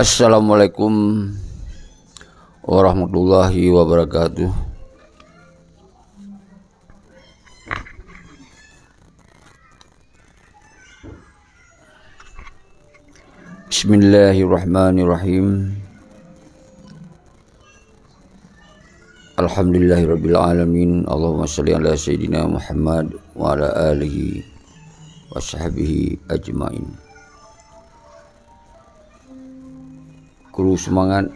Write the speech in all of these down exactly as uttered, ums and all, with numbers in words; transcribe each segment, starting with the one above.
Assalamualaikum warahmatullahi wabarakatuh. Bismillahirrahmanirrahim. Alhamdulillahirabbil alamin. Allahumma shalli ala sayyidina Muhammad wa ala alihi wa sahbihi ajmain. Kru seumangat,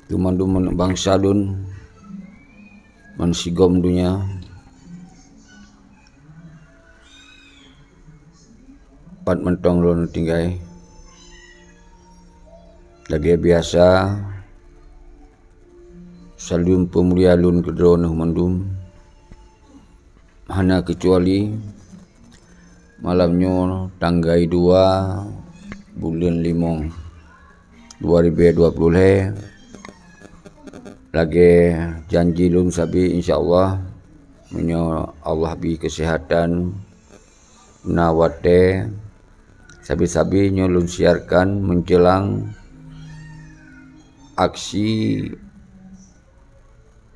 teuma-teuma bansa lôn, meusigom donya, pat mantong lôn tinggai. Lagée biasa, saleuem peumulia lôn keu droeneuh mandum. Hana keucuali malam nyoe tanggai dua buleuen limong dua ribée dua ploh lhée, lagée janji lôn sabe, insya Allah, meunyoe Allah bri keuseuhatan, na watée, sabe-sabe nyoe lôn siarkan meunceulang aksi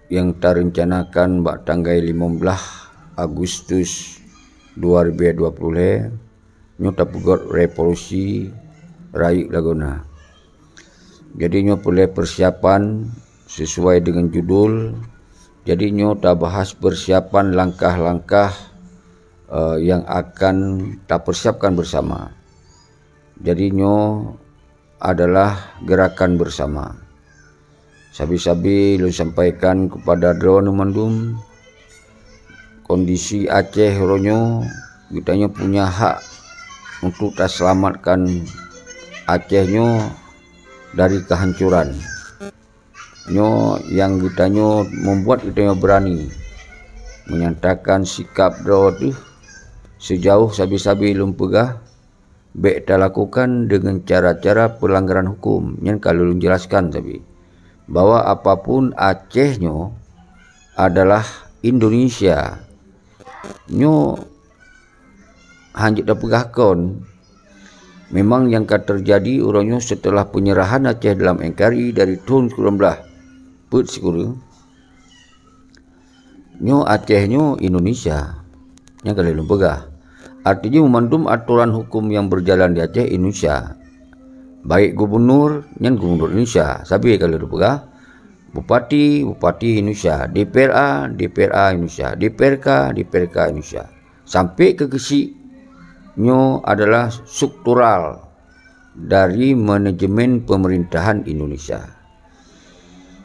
nyang tareuncanakan bak tanggai limong blaih Agustus dua ribée dua ploh lhée, nyoe tapeugét revolusi rayeuk lagoena. Jadi nyoe peureulée persiapan sesuai dengan judul. Jadi nyoe tabahas persiapan langkah-langkah, eh, yang akan tapersiapkan bersama. Jadi nyoe adalah gerakan bersama. Sabe-sabe lôn sampaikan kepada droeneuh mandum, kondisi Aceh uroe nyoe, geutanyoe punya hak untuk taseulamatkan Aceh nyoe dari kehancuran. Nyoe nyang geutanyoe membuat geutanyoe berani menyatakan sikap droe teuh sejauh sabe-sabe lôn peugah bék talakukan dengan cara-cara pelanggaran hukum. Nyan ka lôn jelaskan sabe, bahwa apapun Aceh nyoe adalah Indonesia. Nyoe hanjeuet tapeugah kon. Memang nyang ka terjadi uroe nyoe setelah penyerahan Aceh dalam N K R I dari thon sikureueng blaih peuet sikureueng. Nyoe Aceh nyoe Indonesia. Nyang ka lheueh lôn peugah. Artinya, mandum atoran hukum yang berjalan di Aceh Indonesia. Baik gubernur, nyan gubernur Indonesia. Sabe ka lheueh lôn peugah. Bupati, bupati Indonesia. D P R A, D P R A Indonesia. D P R K, D P R K Indonesia. Sampai ke keuchik, nyoe adalah struktural dari manajemen pemerintahan Indonesia.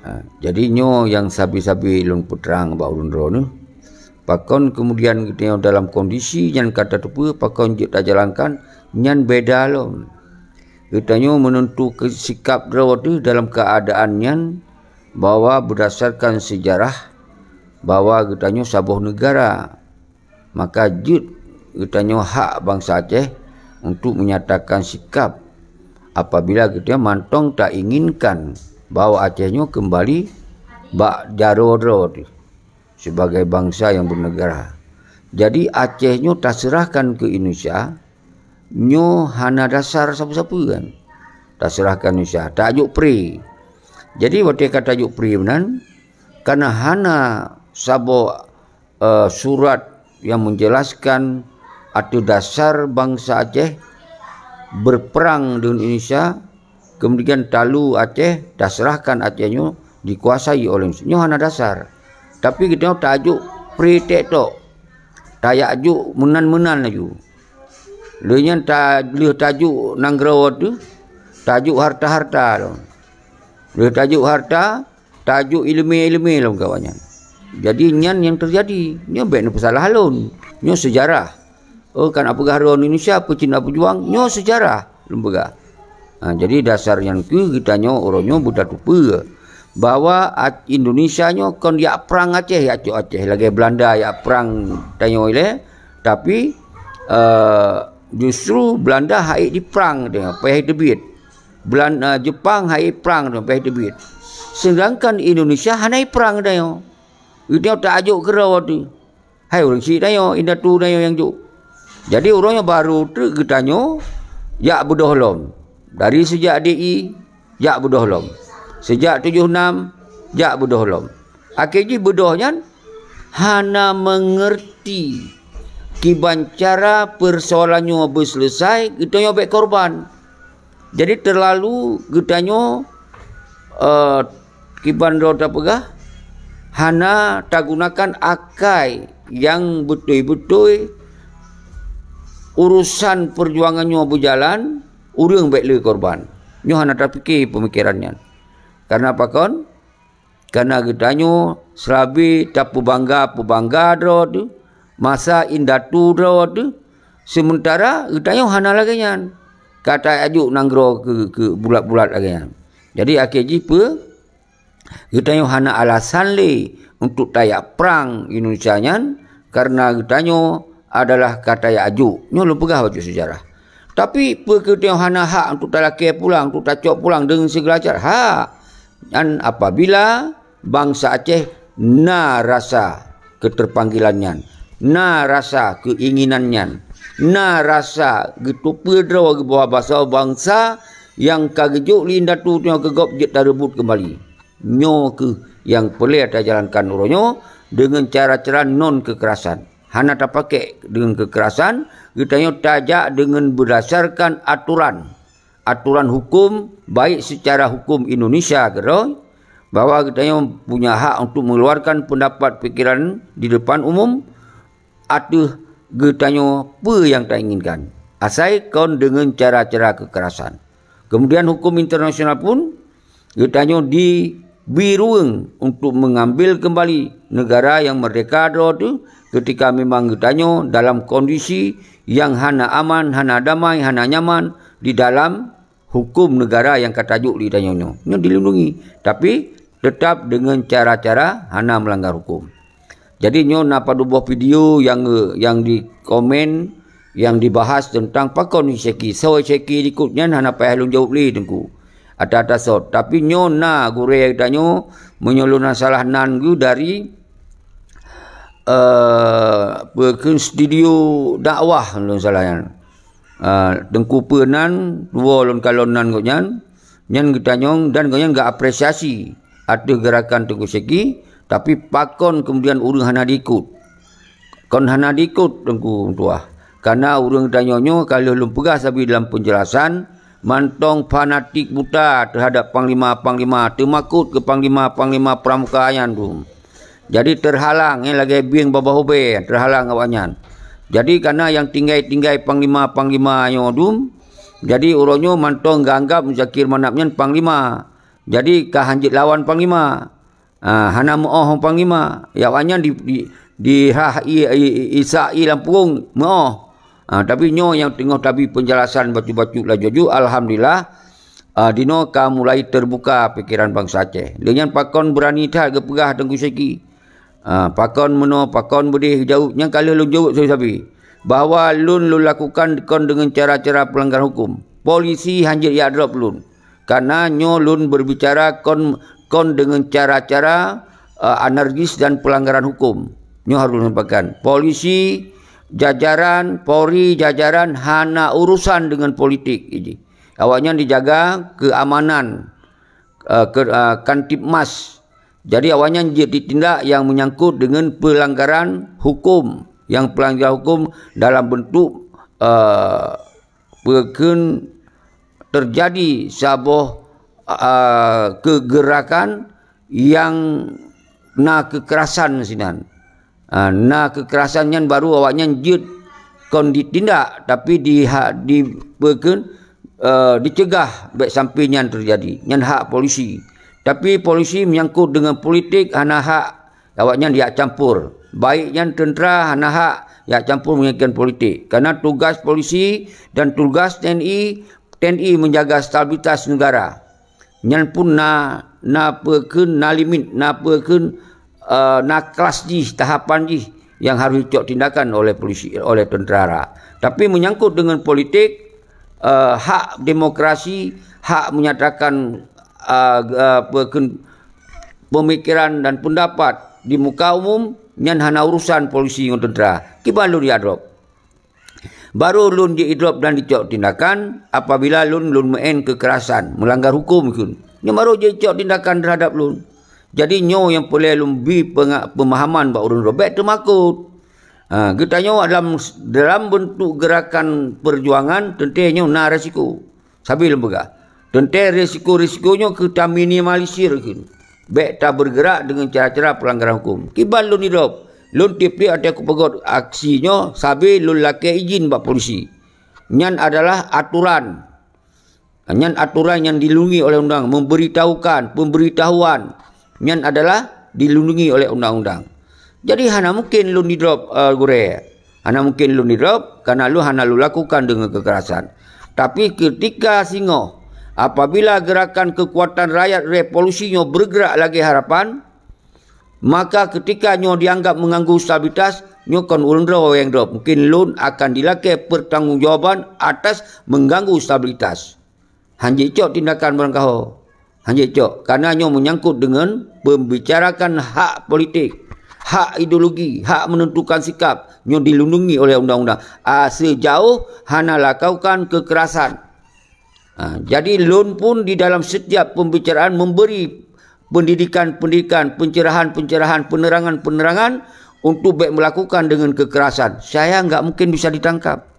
Ha, jadi nyoe nyang sabe-sabe lôn peutrang bak ulôn droeneuh. Pakon kemudian geutanyoe dalam kondisi nyan ka tateupeue, pakon jeuet tajalankan, nyan beda lom. Geutanyoe meunentukan sikap droe teuh dalam keuadaan nyan, bahwa beurdasarkan seujarah, bahwa geutanyoe saboh neugara. Maka jeuet geutanyoe hak bansa Aceh untuk menyatakan sikap apabila geutanyoe mantong tainginkan bahwa Aceh nyoe keumbali bak jaroe droe teuh sebagai bansa nyang beuneugara. Jadi Aceh nyoe taseurahkan keu Indonesia, nyoe hana dasar sapeue-sapeue kan. Taseurahkan Indonesia, tajok pri. Jadi watée ka tajok pri meunan, kana hana saboh eh, surat yang menjelaskan ateueh dasar bansa Aceh berperang dengan Indonesia, kemudian talu Aceh, taseurahkan Aceh nyoe dikuasai oleh Indonesia. Nyoe hana dasar. Tapi geutanyoe tajok pri tek tok. Tajak juk meunan-meunan laju. Lheueh nyan ta-, lheueh tajok nanggroe teuh, tajok harta-harta tu. Lheueh tajok harta, tajok ileumé-ileumé lom keu awaknyan. Jadi nyan nyang teujadi. Nyoe bék neupeusalah lôn. Nyoe seujarah. Oh, kan peugah droe Indonesia peucina peujuang, nyoe seujarah lôn peugah. Ha, jadi dasar nyan keuh geutanyoe uroe nyoe beutateupeue bahwa a-, Indonesia nyoe kon jak prang Aceh, jak cok Aceh lagée Belanda jak prang tanyoe ilée, tapi, eh, justru Belanda hai diprang tanyoe, payah teubiet. Belan-, eh, Jepang hai prang tanyoe, payah teubiet. Sedangkan Indonesia hana prang tanyoe. Geutanyoe tajok keudroe teuh. Hai ureuëng syiek tanyoe, indatu tanyoe nyang jok. Jadi uroe nyoe barô treuk geutanyoe jak beudôh lom. Dari sejak D I, jak beudôh lom. Sejak tujoh nam, jak beudôh lom. Akhé jih beudôh nyan hana mengerti kiban cara persoalan nyoe beuseuleusoe, geutanyoe bék korban. Jadi, terlalu geutanyoe, eh, kiban droe tapeugah, hana tagunakan akai nyang beutôi-beutôi urusan peujuangan nyoe beujalan, ureuëng bék le korban. Nyoe hana tapike peumikéran nyan. Karena pakon? Karena geutanyoe seulabe tapeubangga-peubangga droe teuh, masa indatu droe teuh, sementara geutanyoe hana lagée nyan. Ka tajak jok nanggroe keu, keu bulat-bulat lagée nyan. Jadi, akhé jih peue? Geutanyoe hana alasan lé untuk tajak prang Indonesia nyan, karena geutanyoe adalah ka tajak jok. Nyoe lôn peugah bacut seujarah. Tapi, peue geutanyoe hana hak untuk talakée pulang, untuk tacok pulang deungon sigala cara? Hak! Nyan apabila bansa Aceh na rasa keuteupanggilan nyan, na rasa keuinginan nyan, na rasa geuteupeue droe geubawa basoe bansa nyang ka geujok lé indatu nyoe keu gob jeuet tareubot keumbali. Nyoe kheueh nyang peureulée tajalankan uroe nyoe deungon cara-cara non keukerasan. Hana tapakék deungon keukerasan, geutanyoe tajak deungon beudasarkan atoran. Atoran hukum, baik secara hukum Indonesia keudroe, bahwa geutanyoe punya hak untuk mengeluarkan pendapat pikiran di depan umum ateueh geutanyoe peue nyang tainginkan, asai kon deungon cara-cara keukerasan. Kemudian hukum internasional pun geutanyoe dibri ruweueng untuk mengambil kembali negara nyang merdeka droe teuh ketika memang geutanyoe dalam kondisi nyang hana aman, hana damai, hana nyaman di dalam hukum negara nyang ka tajok lé tanyoe nyoe. Nyoe dilindungi, tapi tetap deungon cara-cara hana melanggar hukum. Jadi nyoe na padub boh video nyang, nyang dikomen, nyang dibahas teuntang pakon Syeki. Soe Syeki dikot nyan hana payah lôn jaweueb lé Teungku. Ata-ata sot. Tapi nyoe na gurée tanyoe, meunyoe lôn hana salah nan geuh dari, eh, peue kheun studio dakwah lôn salah nyan. Ah, Teungku peue nan, dua lôn kalon nan gobnyan, nyan geutanyong dan gobnyan geuapresiasi ateueh geurakan Teungku Syeki, tapi pakon kemudian ureuëng hana diikot? Kon hana diikot Teungku tuah. Karena ureuëng tanyoe nyoe ka lheueh lôn peugah sabe dalam penjelasan, mantong fanatik buta terhadap panglima-panglima, teumakot keu panglima-panglima pramuka nyan tu. Jadi terhalang, eh, lagée bieng babah ubée, terhalang awaknyan. Jadi kana nyang tinggai-tinggai panglima-panglima nyoe dum, jadi uroe nyoe mantong geuanggab Muzakir Manaf nyan panglima. Jadi ka hanjeuet lawan panglima. Ah, hana meuoh panglima. Ya awaknyan di, di, di hah i, i, i, isak i lam purong meuoh. Ah, tapi nyoe nyang teungoh tabi penjelasan bacut-bacut laju-laju, alhamdulillah, ah, dinoe ka mulai terbuka pikiran bansa Aceh. Lé nyan pakon beurani that geupeugah Teungku Syeki. Ah, pakon meunoe, pakon beudeh jaweueb, nyang ka lheueh lôn jaweueb sabe-sabe. Bahwa lôn, lôn lakukan kon deungon cara-cara peulanggaran huköm. Polisi hanjeuet jak drop lôn. Karena nyoe lôn berbicara kon, kon deungon cara-cara, eh, anarkis dan pelanggaran hukum. Nyoe harôh lôn sampaikan. Polisi, jajaran, Polri, jajaran hana urusan deungon politik. Jadi, awaknyan dijaga keamanan, eh, ke, eh, Kamtibmas. Jadi, awaknyan jeuet ditindak nyang menyangkut deungon pelanggaran hukum, nyang pelanggaran hukum dalam bentuk, eh, peue kheun terjadi saboh, a, keugerakan nyang na keukerasan sinan. A, na keukerasan nyan baru awaknyan jeuet kon ditindak, tapi diha-, di, peue kheun, e, dicegah bék sampai nyan terjadi. Nyan hak polisi. Tapi polisi menyangkut dengan politik hana hak awaknyan jak campur. Baik nyan teuntera hana hak jak campur meunyoe kheun politik. Karena tugas polisi dan tugas T N I, T N I menjaga stabilitas negara. Nyan pun na, na peue kheun, na limit, na peue kheun, eh, na kelas jih, tahapan jih nyang harôh jicok tindakan oleh polisi, oleh tentara. Tapi menyangkut dengan politik, eh, hak demokrasi, hak menyatakan, eh, eh, peue kheun, pemikiran dan pendapat di muka umum, nyan hana urusan polisi ngon tentara. Kiban lôn jak drop. Baru lôn jiidrop dan jicok tindakan apabila lôn, lôn meu'en keukerasan, meulanggar huköm kheun. Nyoe baru jicok tindakan teuhadap lôn. Jadi nyoe nyang peureulée lôn bi peunga-, peumahaman bak ureuëng droe, bék teumakot. Ha, geutanyoe dalam, dalam beuntuk geurakan peujuangan, teuntée nyoe na resiko. Sabe lôn peugah, teuntée risiko-risiko nyoe keu taminimalisir kheun. Bék tabeurgeurak deungon cara-cara peulanggaran huköm. Kiban lôn idrop, lôn tieb-tieb watée kupeugot aksi nyoe sabe lôn lakée idhin bak polisi. Nyan adalah atoran. Nyan atoran nyang dilindungi oleh undang, memberitahukan, pemberitahuan. Nyan adalah dilindungi oleh undang-undang. Jadi hana mungkin lôn idrop, eh, gurée. Hana mungkin lôn idrop, karena lôn hana lôn lakukan dengan kekerasan. Tapi ketika singoh, apabila gerakan kekuatan rakyat revolusi nyoe bergerak lagée harapan, maka ketika nyoe dianggap mengganggu stabilitas, nyoe kon ureuëng droe nyang drop. Mungkin lôn akan dilakée pertanggungjawaban atas mengganggu stabilitas. Hanjeuet cok tindakan barangkaho. Hanjeuet cok, karena nyoe menyangkut dengan pembicarakan hak politik, hak ideologi, hak menentukan sikap, nyoe dilindungi oleh undang-undang. Ah, sejauh hana lakukan kekerasan. Ah, jadi lôn pun di dalam setiap pembicaraan memberi pendidikan-pendidikan, pencerahan-pencerahan, penerangan-penerangan untuk bék melakukan dengan kekerasan. Saya enggak mungkin bisa ditangkap.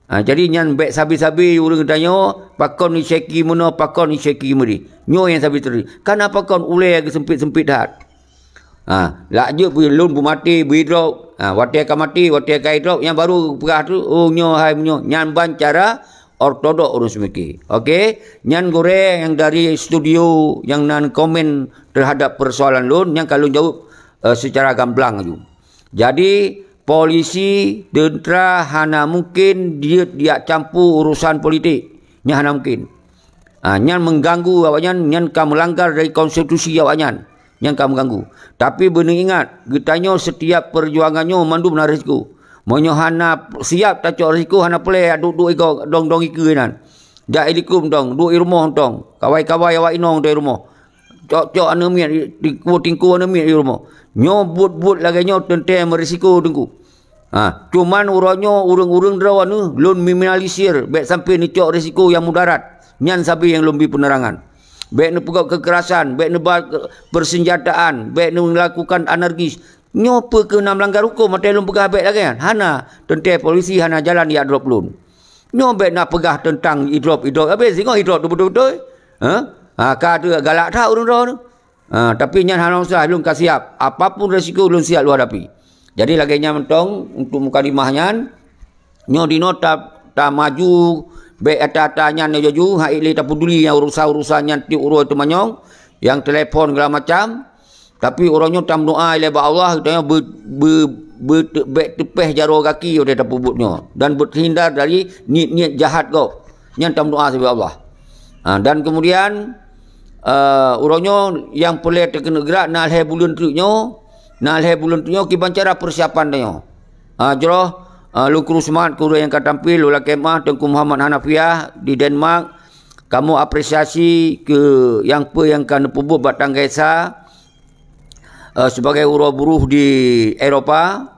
Ha, jadi nyan bék sabe-sabe ureuëng tanyoe, pakon iseki meunoe, pakon iseki meudeh. Nyoe nyang sabe teurimong. Kana pakon ulée geuseumpit-seumpit that. Ha, lak jeuet beu lôn beumaté, beu idrop. Ha, watée ka maté, watée ka idrop, nyang baru peugah tu, oh nyoe hai meunyoe. Nyan ban cara ortodok ureuëng seumiki. Oke, nyan gurée nyang dari studio nyang nan komen terhadap persoalan lôn, nyang ka lôn jaweueb, eh, secara gamblang aju. Jadi, polisi, teuntra hana mungkin jeuet jak campur urusan politik. Nyan hana mungkin. Ha, nyan mengganggu awaknyan, nyan ka melanggar dari konstitusi awaknyan. Nyan ka mengganggu. Tapi beuneuingat, geutanyoe setiap perjuangan nyoe mandum na risiko. Meunyoe hana siap tacok risiko, hana peureulée duek-duek igoe dong-dong ikeue nan. Jak ilikung dong, duek i rumoh dong, kawai-kawai awak inong dong i rumoh. Cok-cok aneuk miet, tingku-tingku aneuk miet di rumoh. Nyoe buet-buet lagée nyoe teuntée meurisiko teungku. Ha, cuman uroe nyoe ureuëng-ureuëng droe nyoe lôn minimalisir bék sampai neucok risiko nyang mudarat. Nyan sabe nyang lôn bi penerangan. Bék neupeugét kekerasan, bék neuba persenjataan, bék neulakukan anarkis. Nyoe peu keuh na meulanggar huköm watée lôn peugah bék lagée nyan? Hana, teuntée polisi hana jalan jak drop lôn. Nyoe bék na peugah teuntang idrop-idrop. Habéh singoh idrop tu beutôi-beutôi. Ha? Ha, ka tu galak that ureuëng droe tu. Ha, tapi nyan hana usah, lôn ka siap. Apapun resiko lôn siap lôn hadapi. Jadi lagée nyan mantong untuk mukadimah nyan. Nyoe dinoe ta, ta maju bék ata-ata nyan laju, hana lé tapeuduli nyang urusan-urusan nyan tieb uroe teumanyong, nyang telepon segala macam. Tapi uroe nyoe tameudoa ilée bak Allah, geutanyoe be, be, be, bék teupéh jaroe gaki watée tapeubuet nyoe dan beuhindar dari niet-niet jahat gob. Nyan tameudoa sibagoe Allah. Ha, dan kemudian, eh, uroe nyoe nyang peureulée takeuneuk geurak na lhée buleuen treuk nyoe, na lhée buleuen treuk nyoe kiban cara persiapan tanyoe. Ha, jroh, eh, lôn kuru seumangat keu ureuëng nyang ka tampil, lôn lakée meuah Teungku Muhammad Hanafiah di Denmark, kamoe apresiasi keu nyang peue nyang ka neupeubuet bak tanggai sa, eh, sibagai uroe buruh di Eropa.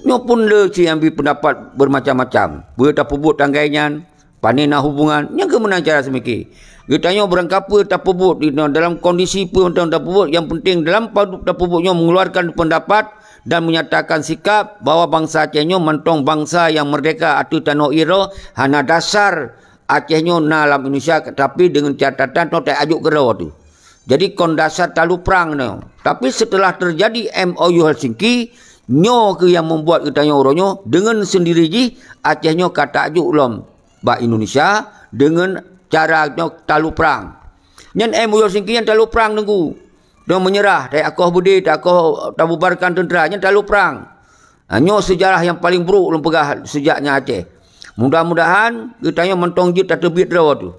Nyoe pun le cit nyang bi peundapat beumacam-macam. Peue tapeubuet tanggai nyan, pane na hubungan, nyang keuh meunan cara seumike. Geutanyoe beurangkapeue tapeubuet di dalam kondisi peue mantong tapeubuet, nyang penting dalam padub tapeubuet nyoe mengeluarkan pendapat dan menyatakan sikap bahwa bansa Aceh nyoe mantong bansa nyang merdeka ateueh tanoh ie droe, hana dasar Aceh nyoe na lam Indonesia, tapi dengan catatan nyoe tajok keudroe tu. Jadi kon dasar talu prang nyoe. Tapi setelah terjadi M O U Helsinki, nyoe keuh nyang membuat geutanyoe uroe nyoe dengan sendiri jih Aceh nyoe ka tajok lom bak Indonesia dengan cara nyoe talu prang. Nyan M O U Helsinki nyan talu prang teungku. Nyoe menyerah, takoh beudé, takoh tabubarkan teuntera, nyan talu prang. Ha, nyoe seujarah nyang paleng brok lôn peugah sejak nyan Aceh. Mudah-mudahan geutanyoe mantong jeuet tateubiet droe teuh.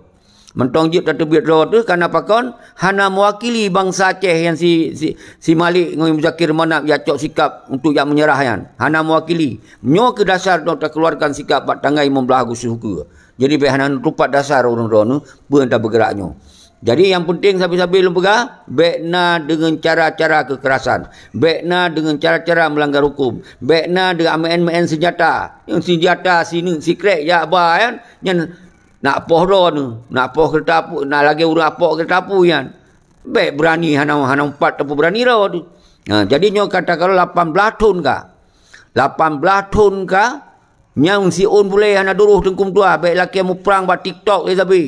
Mantong jeuet tateubiet droe teuh, karena pakon hana mewakili bansa Aceh nyang si, si, si Malik ngon Muzakir Manaf jak cok sikap untuk jak menyerah nyan. Hana mewakili. Nyoe keuh dasar nyoe takeuluarkan sikap bak tanggai limong blaih Agustus ukeue. Jadi bék hana neutupat dasar ureuëng droeneuh peue nyang tabeugerak nyoe. Jadi nyang penting sabe-sabe lôn peugah, bék na deungon cara-cara keukerasan, bék na deungon cara-cara meulanggar huköm, bék na deungon meu'en-meu'en seunjata. Nyang seunjata sineuk sikrek jak ba nyan, nyan nak poh droeneuh, nak poh keureuta apui, nak lagée ureuëng apok keureuta apui nyan. Bék beurani hana, hana meupat tapeubeurani droe teuh. Ha, jadi nyoe ka takalon lapan blaih thon ka. Lapan blaih thon ka, nyang siôn bulée hana duroh Teungku Meutuah, bék lakée muprang bak TikTok lé sabe.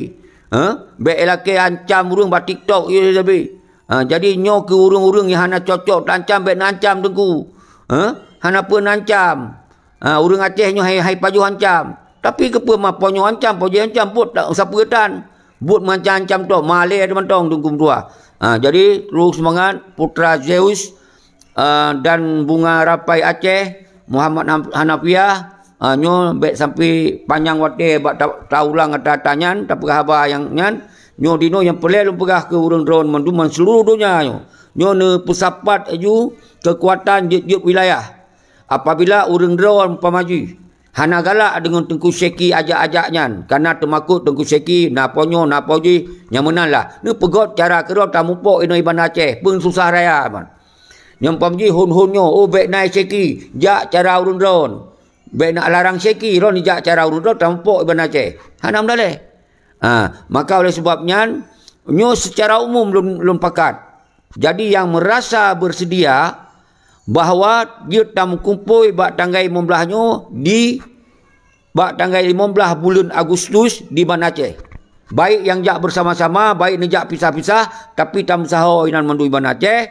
Ha? Bék lakée ancam ureuëng bak TikTok lé sabe. Ha, jadi nyoe keu ureuëng-ureuëng nyang hana cocok taancam, bék neuancam Teungku. Ha? Hana peue neuancam. Ha, ureuëng Aceh nyoe hai, hai pajoh ancam. Tapi keupeue ma po nyoe ancam, po jih ancam, buet tak sapeue tan. Buet meuancam-ancam toh, malée teumantong Teungku Meutuah. Ha, jadi terus seumangat Putra Zeus, ah, dan Bunga Rapai Aceh, Muhammad Ham-, Hanafiah, ah, nyoe bék sampai panyang watée bak ta-, taulang ata-ata nyan, tapeugah haba nyang nyan. Nyoe dinoe nyang peureulée lôn peugah keu ureuëng droe mandum seuluruh donya nyoe. Nyoe neupeusapat laju keukuatan jeuet-jeuet wilayah. Apabila ureuëng droe umpama jih hana galak deungon Teungku Syeki ajak-ajak nyan, kana teumakot Teungku Syeki na po nyoe, na po jih, nyang meunan lah. Neupeugot cara keudroe tamupok inoe i Banda Aceh, peue susah raya ban. Nyang pam jih hon-hon nyoe, oh, bék na Syeki, jak cara ureuëng droe. Bék na larang Syeki, droe jak cara ureuëng droe tamupok i Banda Aceh. Hana meudaleh. Ha, maka oleh sebab nyan, nyoe secara umum lôn, lôn pakat. Jadi nyang meurasa beuseudia bahwa jeuet tameukumpôi bak tanggai limong blaih nyoe di, bak tanggai limong blaih buleuen Agustus di Banda Aceh. Baik nyang jak beusama-sama, baik neujak pisah-pisah, tapi tameusaho inan mandum i Banda Aceh,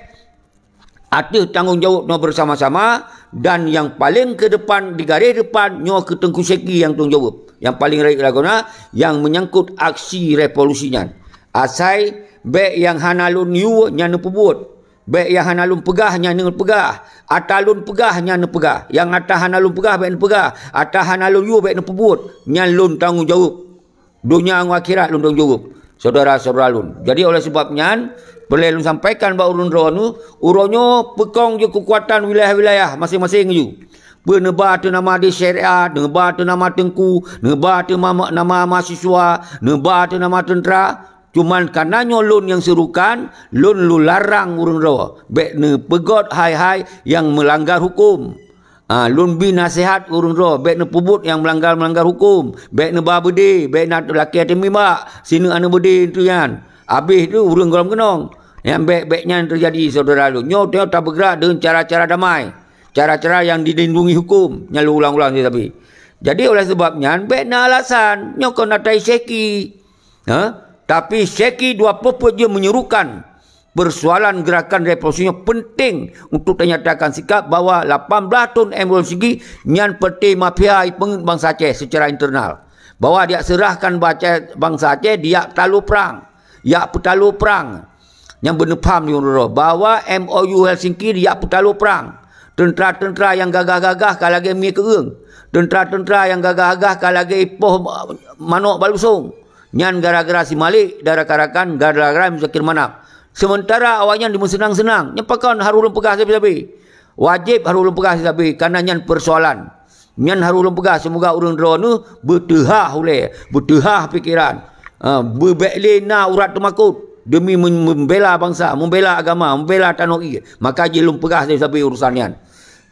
ateueh tanggong jaweueb nyoe beusama-sama, dan nyang paleng keu depan, di garéh depan nyoe keu Teungku Syeki nyang tanggong jaweueb. Nyang paleng rayeuk lagoena, nyang meunyangkot aksi revolusi nyan. Asai bék nyang hana lôn yue nyan neupeubuet. Bék nyang hana lôn peugah nyan neupeugah. Ata lôn peugah nyan neupeugah. Nyang ata hana lôn peugah bék neupeugah. Ata hana lôn yue bék neupeubuet. Nyan lôn tanggong jaweueb. Donya ngon akhirat lôn tanggong jaweueb, syedara-syedara lôn. Jadi oleh sebab nyan, peureulée lôn sampaikan bak ureuëng droeneuh, uroe nyoe peukong jeuet keukuatan wilayah-wilayah maséng-maséng ju. Peue neuba teuh nama di syariah, neuba teuh nama teungku, neuba teuh ma-, nama mahasiswa, neuba teuh nama teuntra. Cuman kana nyoe lôn nyang seurukan, lôn, lôn larang ureuëng droe bék neupeugot hai-hai nyang meulanggar huköm. Ah, lôn bi naseuhat ureuëng droe bék neupeubuet nyang meulanggar-meulanggar huköm, bék neuba beudé, bék na lakée teumibak sineuk aneuëk beudé teuh nyan. Abéh teuh ureuëng gohlom keunong. Nyang bék-bék nyan teujadi syedara lôn. Nyoe tanyoe tabeugrak deungon cara-cara damai, cara-cara nyang dilindungi huköm, nyang lôn ulang-ulang sabe. Jadi oleh sebab nyan bék na alasan nyoe kon ata Syeki. Ha? Tapi Syeki dua peuet jeuet meunyerukan persoalan gerakan revolusi nyoe penting untuk tanyatakan sikap bahwa lapan blaih thon M O U Helsinki nyan peureté mafia ipeungeut bansa Aceh secara internal. Bahwa diak seurahkan bansa Aceh diak talo prang, yak peutalo prang. Nyang beuneupham di uroe bahwa M O U Helsinki diak peutalo prang. Teuntra-teuntra nyang gagah-gagah ka lagée mie keueung. Teuntra-teuntra nyang gagah-gagah ka lagée poh manok balusong. Nyan gara-gara si Malik dan rakan-rakan, gara-gara Muzakir Manaf. Sementara awaknyan dimeuseunang-seunang, nyan pakon harôh lôn peugah sabe-sabe. Wajéb harôh lôn peugah sabe, karena nyan persoalan. Nyan harôh lôn peugah, seumoga ureuëng droeneuh beuteuhah ulée, beuteuhah pikeran, ha, beubék lé na urat teumakot deumi mem-, membela bansa, membela agama, membela tanoh ie. Maka jih lôn peugah sabe-sabe urusan nyan.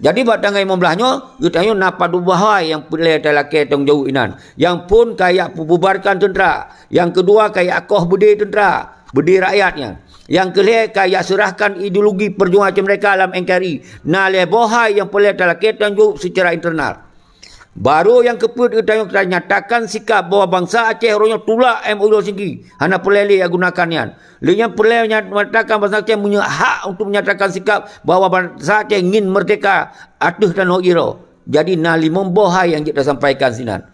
Jadi bak tanggai limong blaih nyoe, geutanyoe na padub bahai nyang peureulée talakée tanggong jaweueb inan. Nyang phon ka yak peububarkan teuntra, nyang keudua ka yak koh beudé teuntra, beudé rakyat nyan. Nyang keulhée ka yak seurahkan ideologi perjuangan Aceh Merdeka lam N K R I. Na lhée boh hai nyang peureulée talakée tanggong jaweueb seucara internal. Barô nyang keupeuet geutanyoe tanyatakan sikap bahwa bansa Aceh uroe nyoe tulak M O U Helsinki, hana peureulée lé yak gunakan nyan. Lé nyan peureulée nya-, menyatakan bansa Aceh meunyoe hak untuk menyatakan sikap bahwa bansa Aceh ingin merdeka ateueh tanoh ie droe. Jadi na limong boh hai nyang jeuet tasampaikan sinan.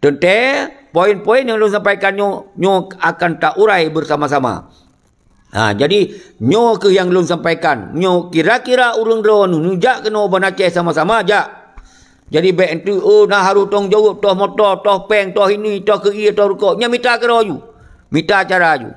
Teuntée, poin-poin nyang lôn sampaikan nyoe, nyoe akan taurai beusama-sama. Ha, jadi nyoe kheueh nyang lôn sampaikan. Nyoe kira-kira ureuëng droeneuh neujak keunoe Banda Aceh sama-sama jak. Jadi bék enteuk, oh, na harôh tanggong jaweueb, toh moto, toh péng, toh ini, toh keu ie, toh rukok. Nyan mita keudroe ju. Mita cara ju.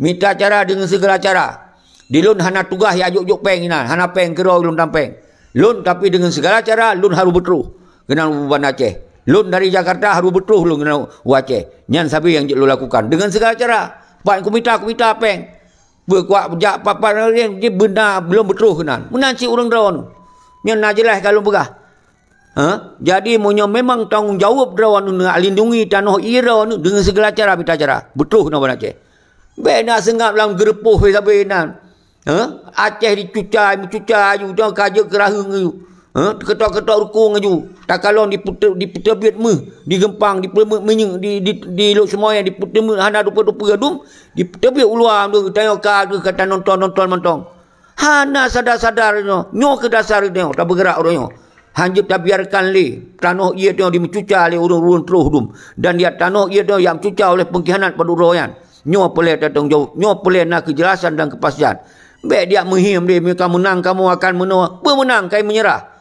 Mita cara deungon sigala cara. Di lôn hana tugaih yak jok-jok péng inan, hana péng keudroe lôn tam péng. Lôn tapi deungon sigala cara lôn harôh beutroh keunan u Banda Aceh. Lôn dari Jakarta harôh beutroh lôn keunan u Aceh. Nyan sabe nyang jeuet lôn lakukan deungon sigala cara. Pat kumita-kumita péng. Beukuak jak pat-pat laén, jih beuna belom beutroh keunan. Meunan cit ureuëng droeneuh. Nyan na jeulaih ka lôn peugah. Ha? Jadi, meunyoe memang tanggong jaweueb droeneuh nak lindungi tanoh ie droeneuh deungon segala cara mita cara, beutroh na bak Aceh. Bék na seungab lam geureupoh sabe nan. Ha? Aceh dicuca, meucuca aju, jangan ka jeuet keuraheueng aju. Ha? Teuketok-ketok rukung aju. Takalon dipeute-, dipeuteubiet méuh, digeumpang, dipeumeuet minyeuk, di, di, di Lhokseumawe, dipeuteubiet hana dupeue-dupeue adum, dipeuteubiet u luwa, tanyoe ka, ka tanonton-nonton mantong. Hana sadar-sadar nyoe, nyoe keuh dasar nyoe tabeugerak uroe nyoe. Hanjeuet tabiarkan lé tanoh ié nyoe dimeucuca lé ureuëng-ureuëng troh dum, dan diat tanoh ié nyoe nyang meucuca oleh peungkhianat padub droe nyan. Nyoe peureulée tatong jaweueb, nyoe peureulée na keujelasan dan keupastian. Bék diat meuhiem lé, meunyoe ka meunang kamoe akan meunoe, beumeunang kai meunyeurah.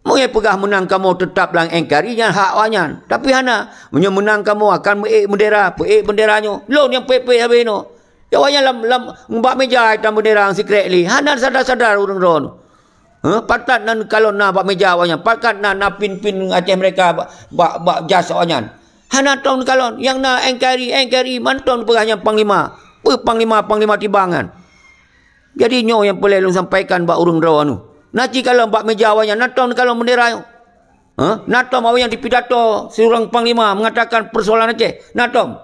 Meunyoe peugah meunang kamoe teutab lam N K R I nyan hak awaknyan. Tapi hana. Meunyoe meunang kamoe akan meuék beundera, peuék beundera nyoe. Lôn nyang peuék-peuék sabe nyoe. Ya awaknyan lam, lam bak meja itam beundera nyang sikrek lé. Hana sadar-sadar ureuëng droeneuh. Heh, pakat na neukalon na bak meja awaknyan. Pakat na, na pin-pin Aceh Merdeka bak, bak, bak jas awaknyan. Hana tom neukalon. Nyang na N K R I, N K R I mantong peugah nyan panglima. Peue panglima, panglima tibang nyan. Jadi nyoe nyang peureulée lôn sampaikan bak ureuëng droeneuh. Na cit kalon bak meja awaknyan, na tom neukalon beundera nyoe. Ha? Na tom awaknyan dipidato siurang panglima meungatakan peusoalan Aceh. Na tom.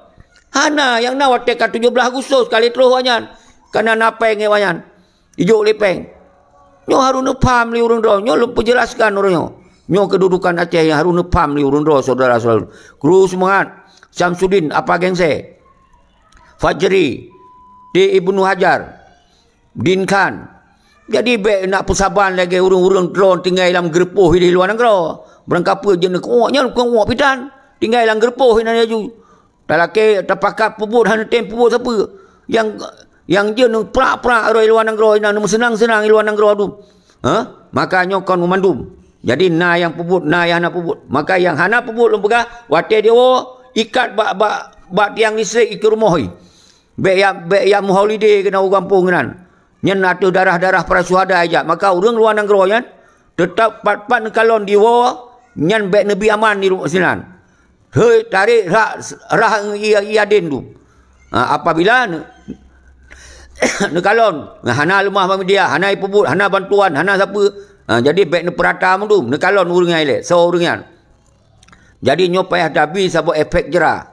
Hana, nyang na watée ka tujoh blaih Agustus ka lhée troh awaknyan. Kana na péng awaknyan. Ijok lé péng. Nyoe harôh neupham lé ureuëng droe. Nyoe lôn peujelaskan uroe nyoe. Nyoe keududukan Aceh nyang harôh neupham lé ureuëng droe, syedara-syedara. Kru seumangat. Syamsuddin Apa Gengse. Fajri. T Ibnu Hajar. Din Khan. Jadi bék nak peusaban lagée ureuëng-ureuëng droe tinggai lam geureupoh di luwa nanggroe. Beurangkapeue jeuet neukuok nyan keukuok pitan. Tinggai lam geureupoh inan laju. Talakée tapakat peubuet hana tem peubuet sapeue. Nyang, nyang jeuet neuprak-prak rot luwa nanggroe inan, neumeuseunang-seunang luwa nanggroe dum. Ha? Maka nyoe kon meumandum. Jadi na nyang peubuet, na nyang hana peubuet. Maka nyang hana peubuet lôn peugah, watée jiwoe ikat bak, bak, bak tiang listrik ikeue rumoh jih. Bék ya, bék ya meuholiday keunan u gampông keunan. Nyan ateueh darah-darah para syuhada ijak. Maka ureuëng luwa nanggroe nyan teutab pat-pat neukalon jiwoe, nyan bék neubi aman di rumoh sinan. Hei, tarék rhah, rhah ié, ié adén tu. Ha, apabila ne-, neukalon, hana leumah bak media, hana ipeubuet, hana bantuan, hana sapeue. Ha, jadi bék neupeurata mandum, neukalon ureuëng nyan ilée, soe ureuëng nyan. Jadi nyoe payah tabi saboh efek jera.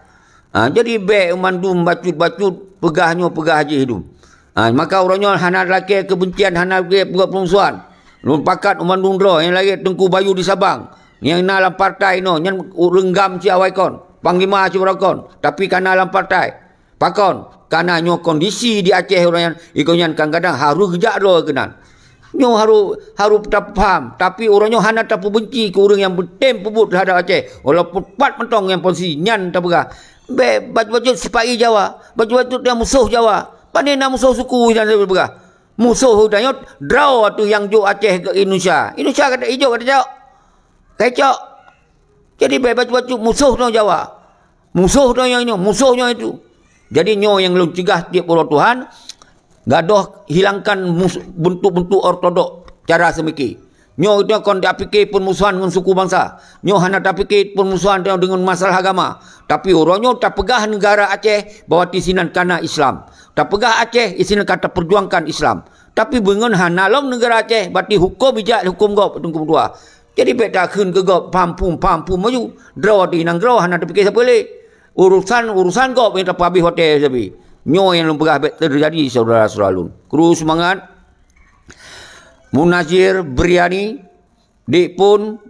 Ha, jadi bék mandum bacut-bacut peugah nyoe peugah jih dum. Ha, maka uroe nyoe hana lakée keubencian, hana lakée peugah peurmusuhan. Lôn pakat u mandum droe nyang lagée Teungku Bayu di Sabang, nyang na lam partai inoe, nyan ureuëng GAM cit awai kon, panglima cit uroe kon, tapi ka na lam partai. Pakon? Kana nyoe kondisi di Aceh uroe nyan, iko nyan kadang-kadang harôh geujak droe keunan. Nyoe harôh, harôh tapaham, tapi uroe nyoe hana tapeubenci keu ureuëng nyang beutem peubuet teuhadap Aceh, walaupun pat mantong nyang posisi nyan tapeugah. Bék bacut-bacut sipa-i Jawa, bacut-bacut nyang musoh Jawa. Pane na musoh suku nyan tapeugah. Musoh tanyoe droe ateueh nyang jok Aceh keu Indonesia. Indonesia ka ijok, ka icok. Ka icok. Jadi bék bacut-bacut musoh nyoe Jawa. Musoh nyoe nyang nyoe, musoh nyoe itu. Jadi nyoe nyang lôn cegah tieb uroe Tuhan, gadoh hilangkan mus-, bentuk-bentuk ortodok cara seumiki. Nyoe itu kon tapike peurmusuhan ngon suku bansa. Nyoe hana tapike peurmusuhan deungon masalah agama. Tapi uroe nyoe tapeugah neugara Aceh bahwa di sinan kana Islam. Tapeugah Aceh, di sinan ka tapeujuangkan Islam. Tapi beungon hana lom neugara Aceh, berarti huköm ijak huköm gob Teungku Meutuah. Jadi bék takheun keu gob, pam pum, pam pum maju. Droe di nanggroe hana tapike sapeue lé. Urusan-urusan gob nyang tapeuhabéh watée sabe. Nyoe nyang lôn peugah bék teujadi syedara-syedara lôn. Kru seumangat. Munazir Briani, Dik Pun,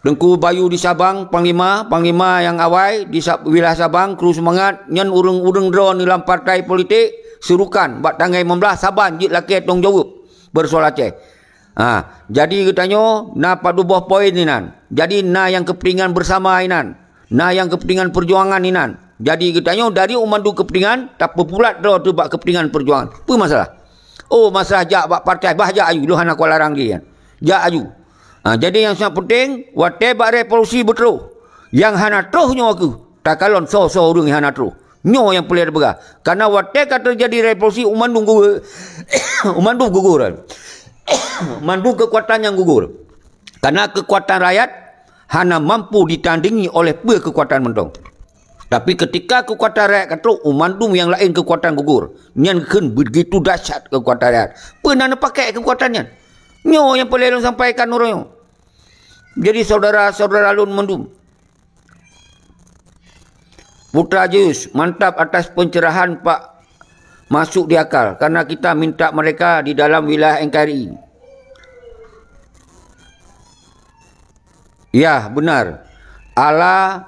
Teungku Bayu di Sabang, Panglima, Panglima nyang awai di Sab-, wilayah Sabang, kru seumangat, nyan ureuëng-ureuëng droe lam partai politik, seurukan bak tanggai limong blaih saban jeuet lakée tong jaweueb beusoal Aceh. Ha, jadi geutanyoe na padub boh poin inan. Jadi na nyang keupeuntengan beusama inan. Na nyang keupeuntengan peujuangan inan. Jadi geutanyoe dari u mandum keupeuntengan tapeupulat droe teuh bak keupeuntengan peujuangan. Peue masalah? Oh, masalah jak bak partai, bah jak aju, lôn hana kuat larang lé nyan. Jak aju. Ha, jadi nyang sangat peunteng, watée bak revolusi beutroh. Nyang hana troh nyoe kheueh takalon soe-soe ureuëng nyang hana troh. Nyoe nyang peureulée tapeugah. Karena watée ka teujadi revolusi, u mandum gugur, u mandum gugur. U mandum keukuatan nyang gugur. Karena keukuatan rakyat hana mampu ditandingi oleh peue keukuatan mantong. Tapi ketika keukuatan rakyat ka trok, mandum nyang laén keukuatan gugur. Nyan kheun begitu dahsyat keukuatan rakyat. Peue na neupakèk keukuatan nyan? Nyoe nyang peureulèe lôn sampaikan uroe nyoe. Jadi saudara-saudara lôn mandum, Putra Jus, mantap atas pencerahan Pak, masuk di akal, karena kita minta mereka di dalam wilayah N K R I. Ya, benar. Ala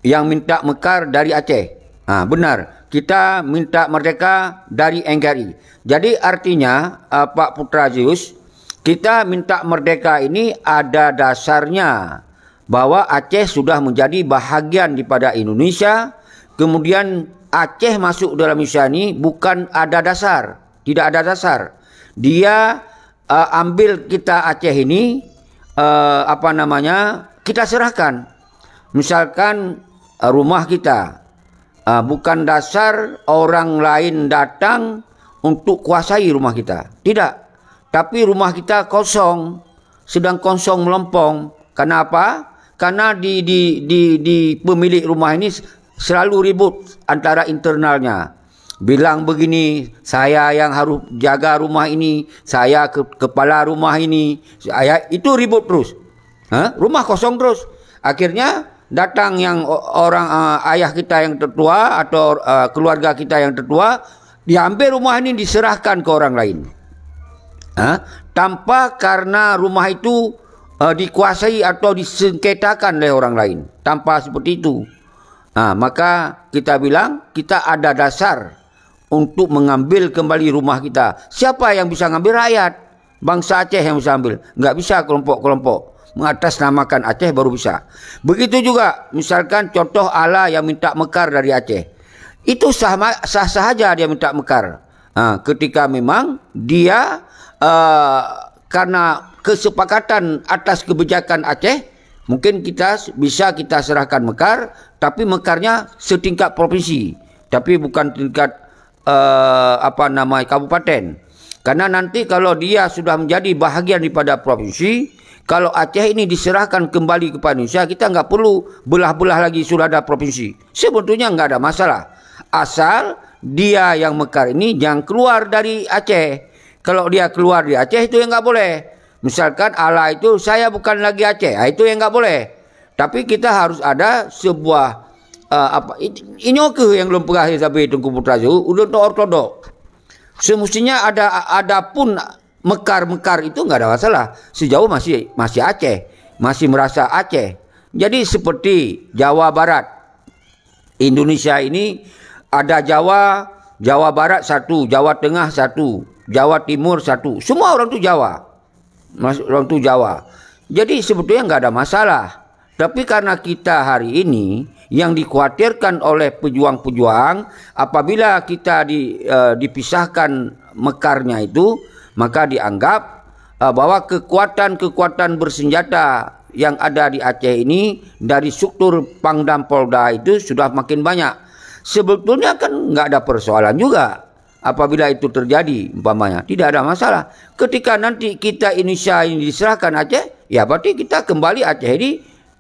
yang minta mekar dari Aceh. Ha, benar. Kita minta merdeka dari N K R I. Jadi artinya, uh, Pak Putra Zeus, kita minta merdeka ini ada dasarnya bahwa Aceh sudah menjadi bahagian daripada Indonesia. Kemudian Aceh masuk dalam Indonesia ini bukan ada dasar, tidak ada dasar. Dia uh, ambil kita Aceh ini, uh, apa namanya, kita serahkan. Misalkan uh, rumah kita, uh, bukan dasar orang lain datang untuk kuasai rumah kita. Tidak. Tapi rumah kita kosong, sedang kosong melompong. Kenapa? Karena di, di, di, di pemilik rumah ini selalu ribut antara internalnya. Bilang begini, "Saya yang harus jaga rumah ini, saya ke, kepala rumah ini." Saya, itu ribut terus. Ha? Rumah kosong terus. Akhirnya datang yang orang, uh, ayah kita yang tertua atau uh, keluarga kita yang tertua, diambil rumah ini diserahkan ke orang lain. Ha? Tanpa karena rumah itu uh, dikuasai atau disengketakan oleh orang lain. Tanpa seperti itu. Ha, maka kita bilang, kita ada dasar untuk mengambil kembali rumah kita. Siapa yang bisa ngambil? Rakyat. Bangsa Aceh yang bisa ambil. Enggak bisa kelompok-kelompok. Mengatasnamakan Aceh baru bisa. Begitu juga, misalkan contoh ala yang minta mekar dari Aceh. Itu sah, sah sahaja dia minta mekar. Ha, ketika memang dia uh, karena kesepakatan atas kebijakan Aceh, mungkin kita bisa kita serahkan mekar, tapi mekarnya setingkat provinsi, tapi bukan tingkat uh, apa nama kabupaten. Karena nanti kalau dia sudah menjadi bahagian daripada provinsi, kalau Aceh ini diserahkan kembali kepada Indonesia, kita nggak perlu belah-belah lagi sudah ada provinsi. Sebetulnya nggak ada masalah. Asal dia yang mekar ini jangan keluar dari Aceh. Kalau dia keluar di Aceh, itu yang nggak boleh. Misalkan ala itu, "Saya bukan lagi Aceh." Ah, itu yang nggak boleh. Tapi kita harus ada sebuah uh, apa, inyoe keuh yang lôn peugah sabe Teungku Putra Zul, ulôn tu ortodok. Semestinya ada ada pun mekar-mekar itu nggak ada masalah. Sejauh masih masih Aceh, masih merasa Aceh. Jadi seperti Jawa Barat, Indonesia ini ada Jawa, Jawa Barat satu, Jawa Tengah satu, Jawa Timur satu. Semua orang tu Jawa. Orang tu Jawa. Jadi sebetulnya nggak ada masalah. Tapi karena kita hari ini yang dikhawatirkan oleh pejuang-pejuang, apabila kita di, uh, dipisahkan mekarnya itu, maka dianggap uh, bahwa kekuatan-kekuatan bersenjata yang ada di Aceh ini dari struktur Pangdam Polda itu sudah makin banyak. Sebetulnya kan nggak ada persoalan juga apabila itu terjadi, umpamanya. Tidak ada masalah. Ketika nanti kita Indonesia ini diserahkan Aceh, ya berarti kita kembali Aceh ini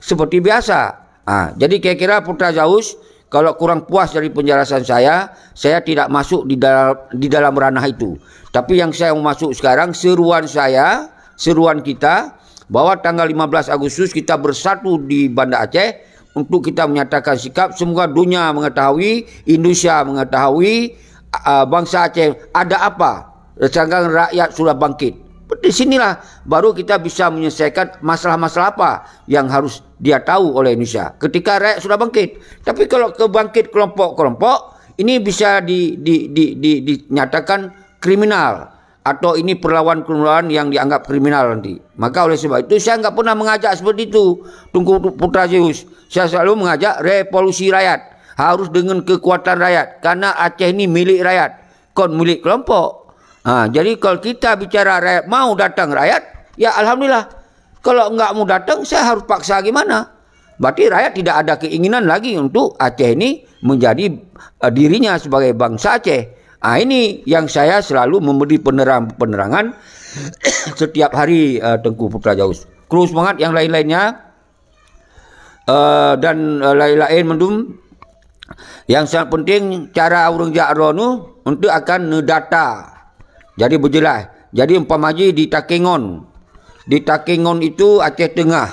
seperti biasa. Ha, jadi kira-kira Putra Zaus, kalau kurang puas dari penjelasan saya, saya tidak masuk di dalam, di dalam ranah itu. Tapi yang saya mau masuk sekarang, seruan saya, seruan kita, bahwa tanggal lima belas Agustus kita bersatu di Banda Aceh untuk kita menyatakan sikap, semoga dunia mengetahui, Indonesia mengetahui, uh, bangsa Aceh ada apa, sedangkan rakyat sudah bangkit. Di sinilah baru kita bisa menyelesaikan masalah-masalah apa yang harus dia tahu oleh Indonesia ketika rakyat sudah bangkit. Tapi kalau kebangkit kelompok-kelompok, ini bisa di, di, di, di, dinyatakan kriminal atau ini perlawan-perlawan yang dianggap kriminal nanti. Maka oleh sebab itu saya enggak pernah mengajak seperti itu, Teungku Putra Zeus. Saya selalu mengajak revolusi rakyat. Harus dengan kekuatan rakyat. Karena Aceh ini milik rakyat, kon milik kelompok. Ha, jadi kalau kita bicara rakyat mau datang rakyat, ya alhamdulillah. Kalau enggak mau datang, saya harus paksa gimana? Berarti rakyat tidak ada keinginan lagi untuk Aceh ini menjadi uh, dirinya sebagai bangsa Aceh. Ah, ini yang saya selalu memberi penerang-penerangan setiap hari uh, Teungku Putra Jaus. Kru semangat yang lain-lainnya uh, dan uh, lain-lain mendum. Yang sangat penting, cara ureuëng jak droeneuh untuk akan neudata. Jadi beujeulaih. Jadi umpama jih di Takengon. Di Takengon itu Aceh Tengah.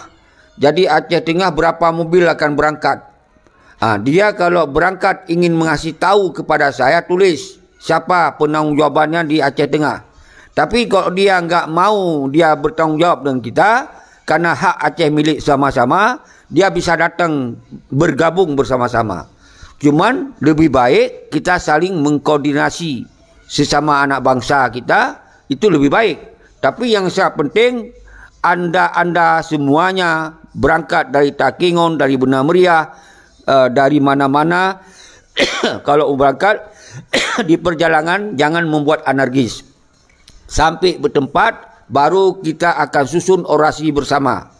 Jadi Aceh Tengah berapa mobil akan berangkat. Ha, dia kalau berangkat ingin mengasih tahu kepada saya, tulis siapa penanggungjawabnya di Aceh Tengah. Tapi kalau dia enggak mau dia bertanggung jawab dengan kita, karena hak Aceh milik sama-sama, dia bisa datang bergabung bersama-sama. Cuman lebih baik kita saling mengkoordinasi sesama anak bangsa kita, itu lebih baik. Tapi yang sangat penting, anda-anda semuanya berangkat dari Takengon, dari Benang Meriah, eh, dari mana-mana, kalau berangkat di perjalanan jangan membuat anarkis. Sampai bertempat, baru kita akan susun orasi bersama.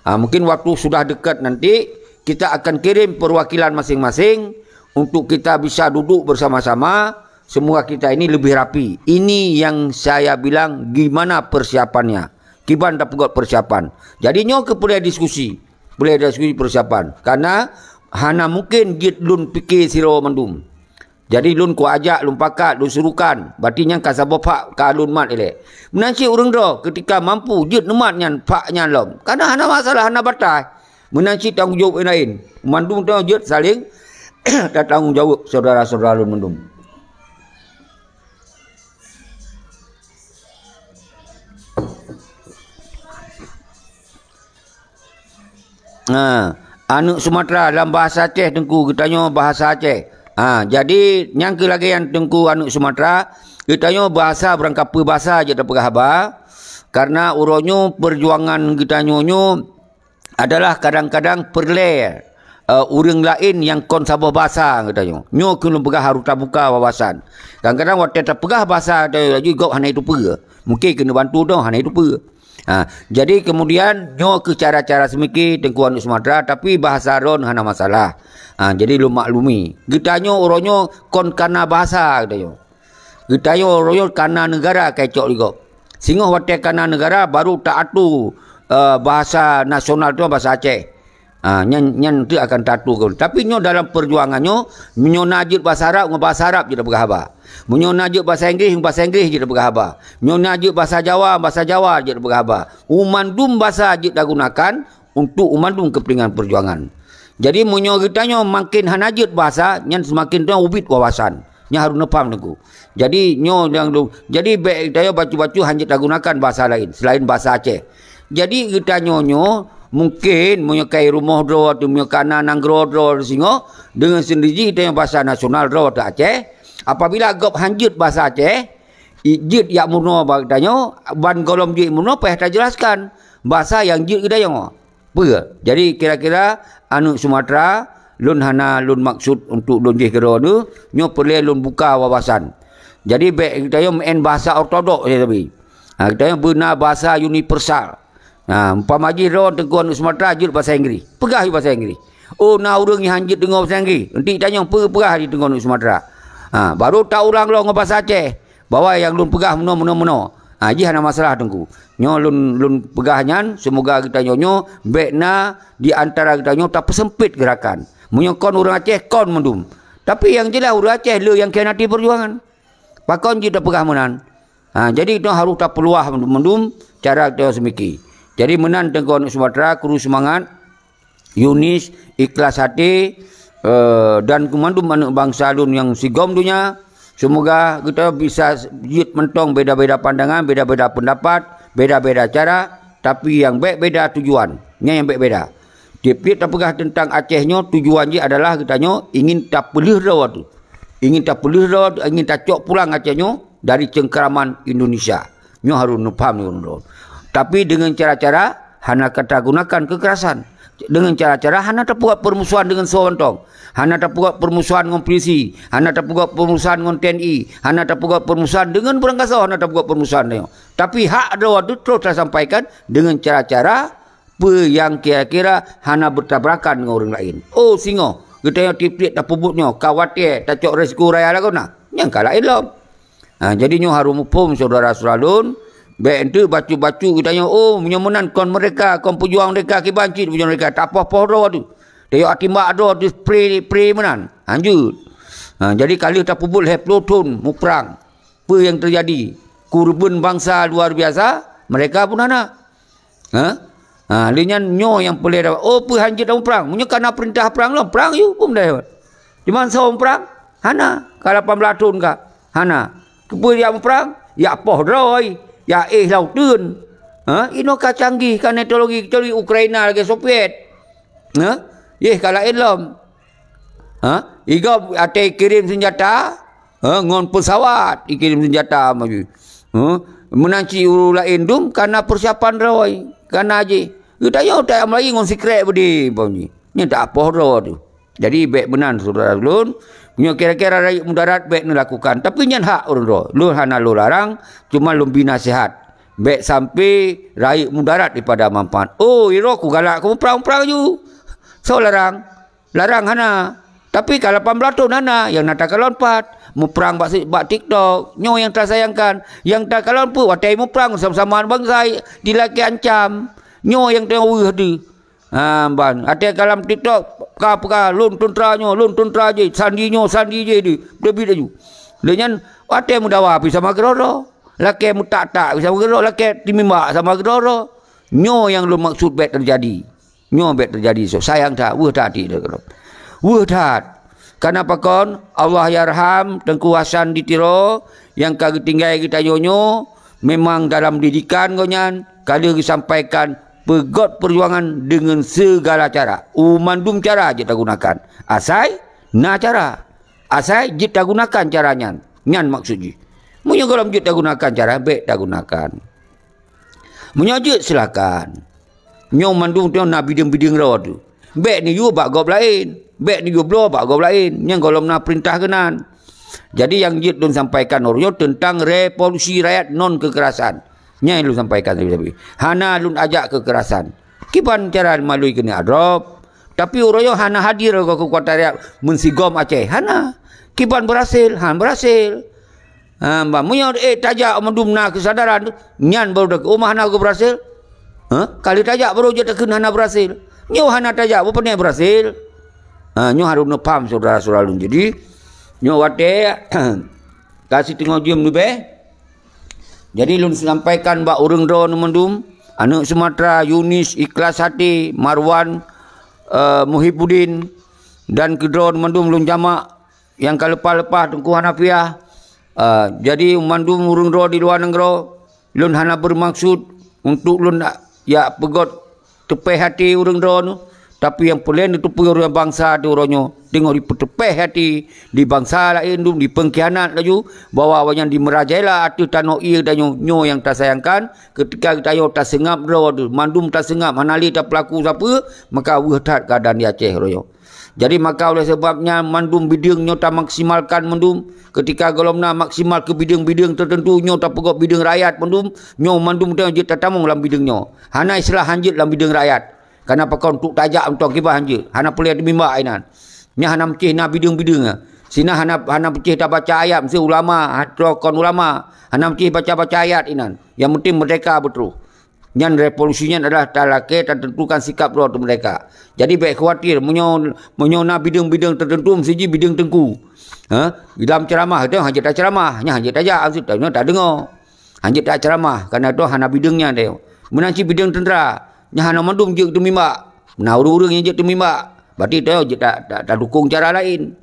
Ha, mungkin waktu sudah dekat nanti, kita akan kirim perwakilan masing-masing untuk kita bisa duduk bersama-sama. Semua kita ini lebih rapi. Ini yang saya bilang gimana persiapannya. Kiban tapeugöt persiapan. Jadi nyoe keuh peureulée diskusi. Peureulée diskusi persiapan. Karena hana mungkin jeuet lôn pike sidroe mandum. Jadi lôn kuajak, lôn pakat, lôn surukan. Berarti nyan ka saboh phak ka lôn mat ilée. Meunan cit ureuëng droe ketika mampu jeuet neumat nyan phak nyan lom. Karena hana masalah, hana batai. Meunan cit tanggong jaweueb laén. Mandum tanyoe jeuet saling tatanggong jaweueb syedara-syedara lôn mandum. Ha, aneuk Sumatera lam bahasa Aceh, Teungku, geutanyoe bahasa Aceh. Ha, jadi nyang keu lagée nyan, Teungku, aneuk Sumatera, geutanyoe bahasa beurangkapeue bahasa jeuet tapeugah haba. Karena uroe nyoe perjuangan geutanyoe nyoe adalah kadang-kadang peureulée, eh, ureuëng laén nyang kon saboh basa geutanyoe. Nyoe keuh lôn peugah harôh tabuka wawasan. Kadang-kadang watée tapeugah basa geutanyoe laju gob hana jiteupeue. Mungkin keuneuk bantu dong hana jiteupeue. Ha, jadi kemudian nyoe keuh cara-cara seumike Teungku aneuk Sumatera, tapi bahasa droen hana masalah. Ha, jadi lôn maklumi. Geutanyoe uroe nyoe kon kana bahasa geutanyoe. Geutanyoe uroe nyoe kana neugara ka jicok lé gob. Singoh watée kana neugara baru ta-atur, eh, bahasa nasional tu bahasa Aceh. Ha, nyan, nyan teuk akan ta-atur. Tapi nyoe dalam perjuangan nyoe, meunyoe na jeuet bahasa Arab, ngon bahasa Arab jeuet tapeugah haba. Meunyoe na jeuet bahasa Inggréh, ngon bahasa Inggréh jeuet tapeugah haba. Meunyoe na jeuet bahasa Jawa, bahasa Jawa jeuet tapeugah haba. U mandum basa jeuet tagunakan untuk u mandum keupeuntengan perjuangan. Jadi meunyoe geutanyoe makin hana jeuet basa, nyan seumaken tanyoe ubit wawasan. Nyan harôh neupham Teungku. Jadi nyoe nyang lôn, jadi bék geutanyoe bacut-bacut hana jeuet tagunakan basa laén selain basa Aceh. Jadi geutanyoe nyoe mungken meunyoe ka i rumoh droe atau meunyoe ka na nanggroe droe singoh, deungon seundiri jih geutanyoe basa nasional droe atau Aceh. Apabila gob hana jeuet basa Aceh, i-, jeuet jak meurunoe bak geutanyoe, ban gohlom jeuet meurunoe payah tajelaskan basa nyang jeuet geutanyoe. Peue? Jadi kira-kira aneuk Sumatera, lôn hana lôn maksud untuk lôn jih keudroe nyoe, nyoe peureulée lôn buka wawasan. Jadi bék geutanyoe meu'en bahasa ortodok saja tapi. Ha, geutanyoe beuna bahasa universal. Ha, umpama jih droe Teungku aneuk Sumatera jeuet bahasa Inggréh. Peugah bahasa Inggréh. Oh, na ureuëng nyang hana jeuet deungoe bahasa Inggréh. Nanti tanyoe peugah di Teungku aneuk Sumatera. Ha, baru ta ulang lom ngon bahasa Aceh. Bahwa nyang lôn peugah meunoe, meunoe, meunoe. Ha, jih hana masalah Teungku. Nyoe lôn, lôn peugah nyan, seumoga geutanyoe nyoe bék na di antara geutanyoe tapeuseumpét geurakan. Meunyoe kon ureuëng Aceh, kon mandum. Tapi nyang jeulaih ureuëng Aceh le nyang khianati perjuangan. Pakon jeuet tapeugah meunan? Ha, jadi geutanyoe harôh tapeuluah mandum-mandum cara geutanyoe seumike. Jadi meunan Teungku aneuk Sumatera, kuru seumangat. Yunis, ikhlas até, eh, dan keumandum aneuk bansa lôn nyang sigom donya. Seumoga geutanyoe bisa jeuet mantong beda-beda pandangan, beda-beda peundapat, beda-beda cara, tapi nyang bék beda tujuan. Nyan nyang bék beda. Tiep-tiep tapeugah teuntang Aceh nyoe, tujuan jih adalah geutanyoe ingin tapeulheueh droe teuh. Ingin tapeulheueh droe teuh, ingin tacok pulang Aceh nyoe dari cengkraman Indonesia. Nyoe harôh neupham nyoe droe. Tapi deungon cara-cara hana ka tagunakan keukerasan. Deungon cara-cara hana tapeugöt peurmusohan deungon soe mantong. Hana tapeugöt peurmusohan ngon polisi, hana tapeugöt peurmusohan ngon T N I, hana tapeugöt peurmusohan deungon beurangkasoe, hana tapeugöt peurmusohan nyoe. Tapi hak droe teuh troh tasampaikan deungon cara-cara peue nyang kira-kira hana beutabrakan ngon ureuëng laén. Oh, singoh geutanyoe tiep-tiep tapeubuet nyoe, ka watée tacok risiko raya lagoe na, nyang ka laén lom. Ha, jadi nyoe harôh muphom syedara-syedara lôn, bék enteuk bacut-bacut geutanyoe, oh, meunyoe meunan kon meureka, kon peujuang meureka, kiban cit peujuang meureka, tapoh-poh droe teuh. Tayok timbak droe teuh pre, pre meunan. Hanjeuet. Ha, jadi ka lheueh tapeubuet lhèe ploh thon muprang. Peue nyang teujadi? Keureubeuen bansa luar biasa, mereka pun hana. Ha? Ha, lé nyan nyoe nyang peureulèe dawa. Oh, peue hanjeuet tamuprang? Meunyoe ka na peurintah prang lom, prang yue, peue meudawa. Cuman soe muprang? Hana. Ka lapan blah thon ka. Hana. Keupeue jak muprang? Jak poh droe, jak éh lam uteuen. Ha? Inoe ka canggih, ka teknologi, teknologi Ukraina lagèe Soviet. Ha? Yeh ka laén lom. Ha? Igob até kirém seunjata, ha, ngon peusawat ikirém seunjata maju. Ha? Meunan cit ureueng laén dum ka na persiapan droe, ka na jih. Geutanyoe tajak meulayeue ngon sikrek beudé, umpama jih. Nyan tapoh droe teuh. Jadi, bèk meunan, syedara lôn. Meunyoe kira-kira rayeuk mudarat, bèk neulakukan. Tapi nyan hak ureueng droe. Lôn hana lôn larang, cuma lôn bri naseuhat. Bèk sampai rayeuk mudarat daripada manfaat. Oh, uroe ku galak keu muprang-muprang ju. Soe larang? Larang hana. Tapi ka lapan blah thon hana, nyang na takalon pat. Muprang bak si-, bak TikTok. Nyoe nyang tasayangkan. Nyang takalon peue watèe muprang sama-sama bansa dilakèe ancam. Nyoe nyang teungoh weueh deuh. Ha, ban. Watèe ka lam TikTok, ka peugah, "Lôn teuntra nyoe, lôn teuntra jih, sandi nyoe, sandi jih," di, teubiet laju. Lé nyan, watèe meudawa pih sama keudroe-droe. Lakèe meutak-tak pih sama keudroe, lakèe teumimbak sama keudroe-droe. Nyoe nyang lôn maksud bèk teujadi. Nyoe bèk teujadi, soe. Sayang that, weueh that até teuh. Weueh that. Kareuna pakon, Allahyarham Teungku Hasan di Tiro nyang ka geutinggai geutanyoe nyoe, memang dalam didikan gobnyan ka lheueh geusampaikan peugöt peujuangan deungon sigala cara. U mandum cara jeuet tagunakan. Asai na cara. Asai jeuet tagunakan cara nyan. Nyan maksud jih. Meunyoe gohlom jeuet tagunakan cara, bèk tagunakan. Meunyoe jeuet, silakan. Nyoe mandum nyoe na bideueng-bideueng droe teuh. Bèk neuyue bak gob laén. Bèk neuyue bloe bak gob laén. Nyang gohlom na peurintah keunan. Jadi, nyang jeuet lôn sampaikan uroe nyoe teuntang revolusi rakyat non keukerasan. Nyan nyang lôn sampaikan sabe-sabe. Hana lôn ajak keukerasan. Kiban cara melalui keuneuk adrop. Tapi uroe nyoe hana hadir keu kekuatan rakyat meusigom Aceh. Hana. Kiban berhasil? Han berhasil. Ha, bah, meunyoe, eh, tajak mandum na keusadaran tu, nyan baru dak-, oh, mah hana geuberhasil? Ha? Kali tajak baru jeuet takheun hana berhasil. Nyoe hana tajak, beu pane berhasil? Ha, nyoe harôh neupaham syedara-syedara lôn. Jadi, nyoe watèe ka siteungoh jeuem leubeh. Jadi, lôn sampaikan bak ureueng droeneuh mandum, aneuk Sumatera, Yunis, Ikhlas Hati, Marwan, eh, Muhibuddin, dan keudroe mandum lôn jamak, nyang ka leupah-leupah Teungku Hanafiah. Ah, jadi, mandum ureueng droe di luwa nanggroe, lôn hana beumaksud untuk lôn jak peugöt teupèh até ureueng droeneuh, tapi nyang peureulèe neuteupeue ureueng bansa di uroe nyoe, teungoh jipeuteupèh até di bansa laén dum, jipeungkhianat laju, bahwa awaknyan jimeurajalela ateueh tanoh ié tanyoe nyoe nyang tasayangkan, keutika geutanyoe taseungab droe, mandum taseungab, hana lé tapeulaku sapeue, maka weueh that keuadaan di Aceh uroe nyoe. Jadi, maka oleh sebab nyan mandum bideueng nyoe tamaksimalkan mandum. Keutika gohlom na maksimal keu bideueng-bideueng teuteuntu nyoe tapeugöt bideueng rakyat mandum, nyoe mandum teuh jeuet tatamong lam bideueng nyoe. Hana istilah hanjeuet lam bideueng rakyat. Kareuna pakon, untuk tajak mantong kiban hanjeuet, hana peureulèe teumimbak inan. Nyan hana meucéh na bideueng-bideueng. Sinan hana, hana meucéh tabaca ayat, meusti ulama, ha, droe kon ulama. Hana meucéh baca-baca ayat inan. Nyang penting merdeka beutôi. Nyan revolusi nyan adalah talakèe tateuntukan sikap droe teuh merdeka. Jadi, bèk khawatir meunyoe, meunyoe na bideueng-bideueng teuteuntu, meusti jih bideueng teungku. Ha? Lam ceuramah, teuh hanjeuet taceuramah, nyan hanjeuet tajak, hanjeuet tadeungoe. Hanjeuet taceuramah, kareuna teuh hana bideueng nyan teuh. Meunan cit bideueng teuntra, nyan hana mandum jeuet teumimbak. Na ureueng-ureueng nyang jeuet teumimbak, berarti teuh jeuet ta-, ta-, tadukong cara laén.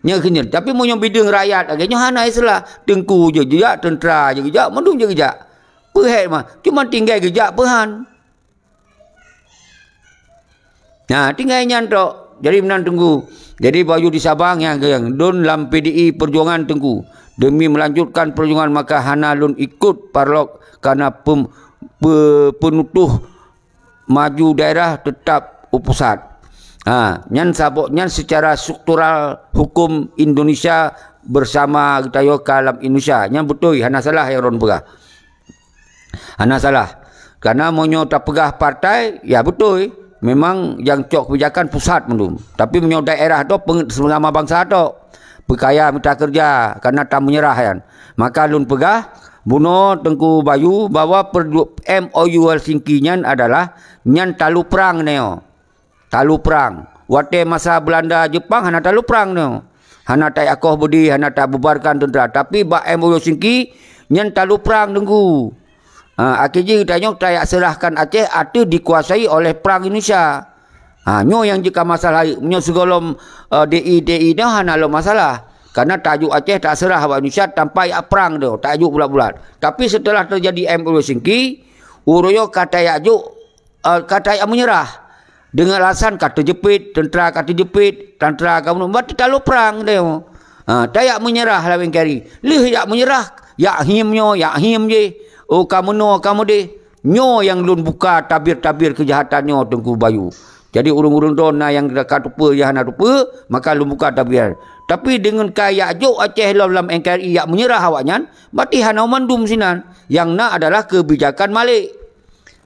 Nyan keuh nyan. Tapi meunyoe bideueng rakyat lagèe nyoe hana istilah, teungku jeuet geujak, teuntra jeuet geujak, mandum jeuet geujak. Peuhèt mah, cuma tinggai geujak peuhan. Nah, tinggai nyan tok. Jadi meunan Teungku. Jadi baju di Sabang nyang, nyang don lam P D I Perjuangan Teungku. Demi melanjutkan perjuangan maka hana lôn ikut parlok kareuna pem-, pe-, peunutôh maju daerah tetap u pusat. Ha, nyan sabab nyan secara struktural hukum Indonesia bersama geutanyoe ka lam Indonesia. Nyan beutôi, hana salah nyang droen peugah. Hana salah. Kareuna meunyoe tapeugah partai, ya beutôi. Memang nyang cok keubijakan pusat mandum. Tapi meunyoe daerah tu peungeut seugama bansa tok. Peukaya mita keureuja, kareuna tameunyeurah nyan. Maka lôn peugah, bunoe Teungku Bayu, bahwa perdu-, M O U Helsinki nyan adalah nyan talu prang nyoe. Talu prang. Watée masa Belanda Jepang hana talo prang nyoe. Hana tayakoh beudé, hana tabubarkan teuntra. Tapi bak M O U Helsinki nyan talo prang Teungku. Ha, akhé jih geutanyoe tayak seurahkan Aceh ateueh dikuasai oleh prang Indonesia. Ha, nyoe nyang jeuet ka masalah. Meunyoe sigohlom, eh, D I, D I nyoe hana lom masalah. Karena tajok Aceh taseurah bak Indonesia tanpa yak prang tu, tajok bulat-bulat. Tapi setelah terjadi M O U Helsinki, ureuëng nyoe ka tayak jok, eh, ka tayak meunyeurah. Deungon alasan ka teujeuet, teuntra ka teujeuet, teuntra ka meunoe, berarti talo prang deh. Ha, tayak meunyeurah lawan N K R I. Lheueh yak meunyeurah, yak hiem nyoe, yak hiem jih. Oh, ka meunoe, ka meudeh. Nyoe nyang lôn buka tabir-tabir keujahatan nyoe Teungku Bayu. Jadi ureuëng-ureuëng droe na nyang ka tupeue, nyang hana tupeue, maka lôn buka tabir. Tapi deungon ka yak jok Aceh lom lam N K R I yak meunyeurah awaknyan, berarti hana mandum sinan. Nyang na adalah keubijakan Malik.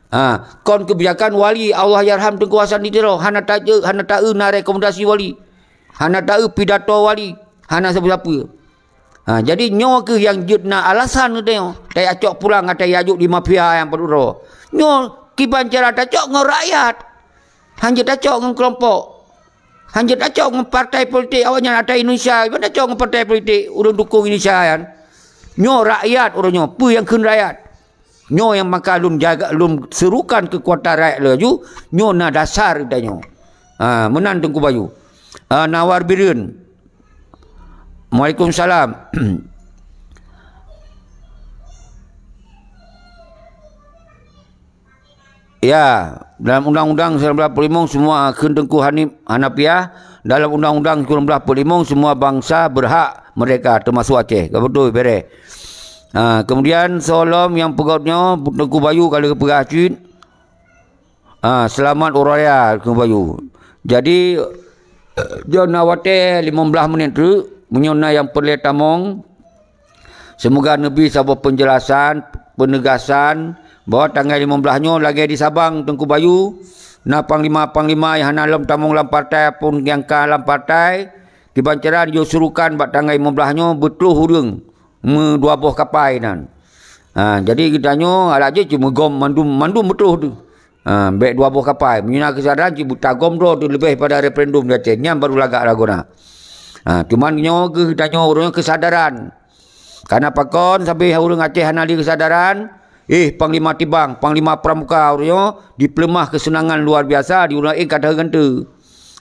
Ha, kon keubijakan wali Allahyarham Teungku Hasan di Tiro, hana ta-, hana taeu na rekomendasi wali. Hana taeu pidato wali, hana sapeue-sapeue. Ha, jadi nyoe kheueh nyang jeuet na alasan geutanyoe. Tayak cok pulang ata yak jok di mafia nyang padub droe. Nyoe kiban cara tacok ngon rakyat. Hanjeuet tacok ngon kelompok. Hanjeuet tacok ngon partai politik awaknyan ata Indonesia. Kiban tacok ngon partai politik ureuëng dukung Indonesia nyan. Nyoe rakyat ureuëng nyoe. Peue nyang kheun rakyat? Nyoe nyang maka lôn jaga, lôn serukan keukuatan rakyat laju, nyoe na dasar geutanyoe. Ha, meunan Teungku Bayu. Ha, Nawar Bireuen. Waalaikumsalam. Ya, dalam Undang-Undang sembilan belas puluh lima semua kheun Teungku Hanif Hanafiah, dalam Undang-Undang sembilan belas puluh lima semua bangsa berhak merdeka, termasuk Aceh. Ka beutôi, bereh. Ha, kemudian soe lom nyang peugöt nyoe, Teungku Bayu ka lheueh peugah cit. Ha, seulamat uroe raya, Teungku Bayu. Jadi, jeuet na watée limong blaih menit treuk, meunyoe na nyang peureulée tamong, seumoga neubi saboh peunjeulasan, peunegasan, bahwa tanggai limong blaih nyoe lagée di Sabang Teungku Bayu, na panglima-panglima nyang hana lom tamong lam partai ataupun nyang ka lam partai, kiban cara jisurukan bak tanggai limong blaih nyoe beutôh ureuëng meudua boh kapai nan. Ha, jadi geutanyoe adak jih cuma gom mandum, mandum beutôh tu. Ha, bék dua boh kapai. Meunyoe na keusadaran cit beutagom droe tu leubeh pada referendum di Aceh. Nyan baru lagak lagoe na. Ha, cuman nyoe geutanyoe ureuëng keusadaran. Karena pakon sabe ureuëng Aceh hana lé keusadaran, eh, Panglima Tibang, Panglima Pramuka ureuëng nyoe dipeuleumah keuseunangan luar biasa di ureuëng laén ka teugantung.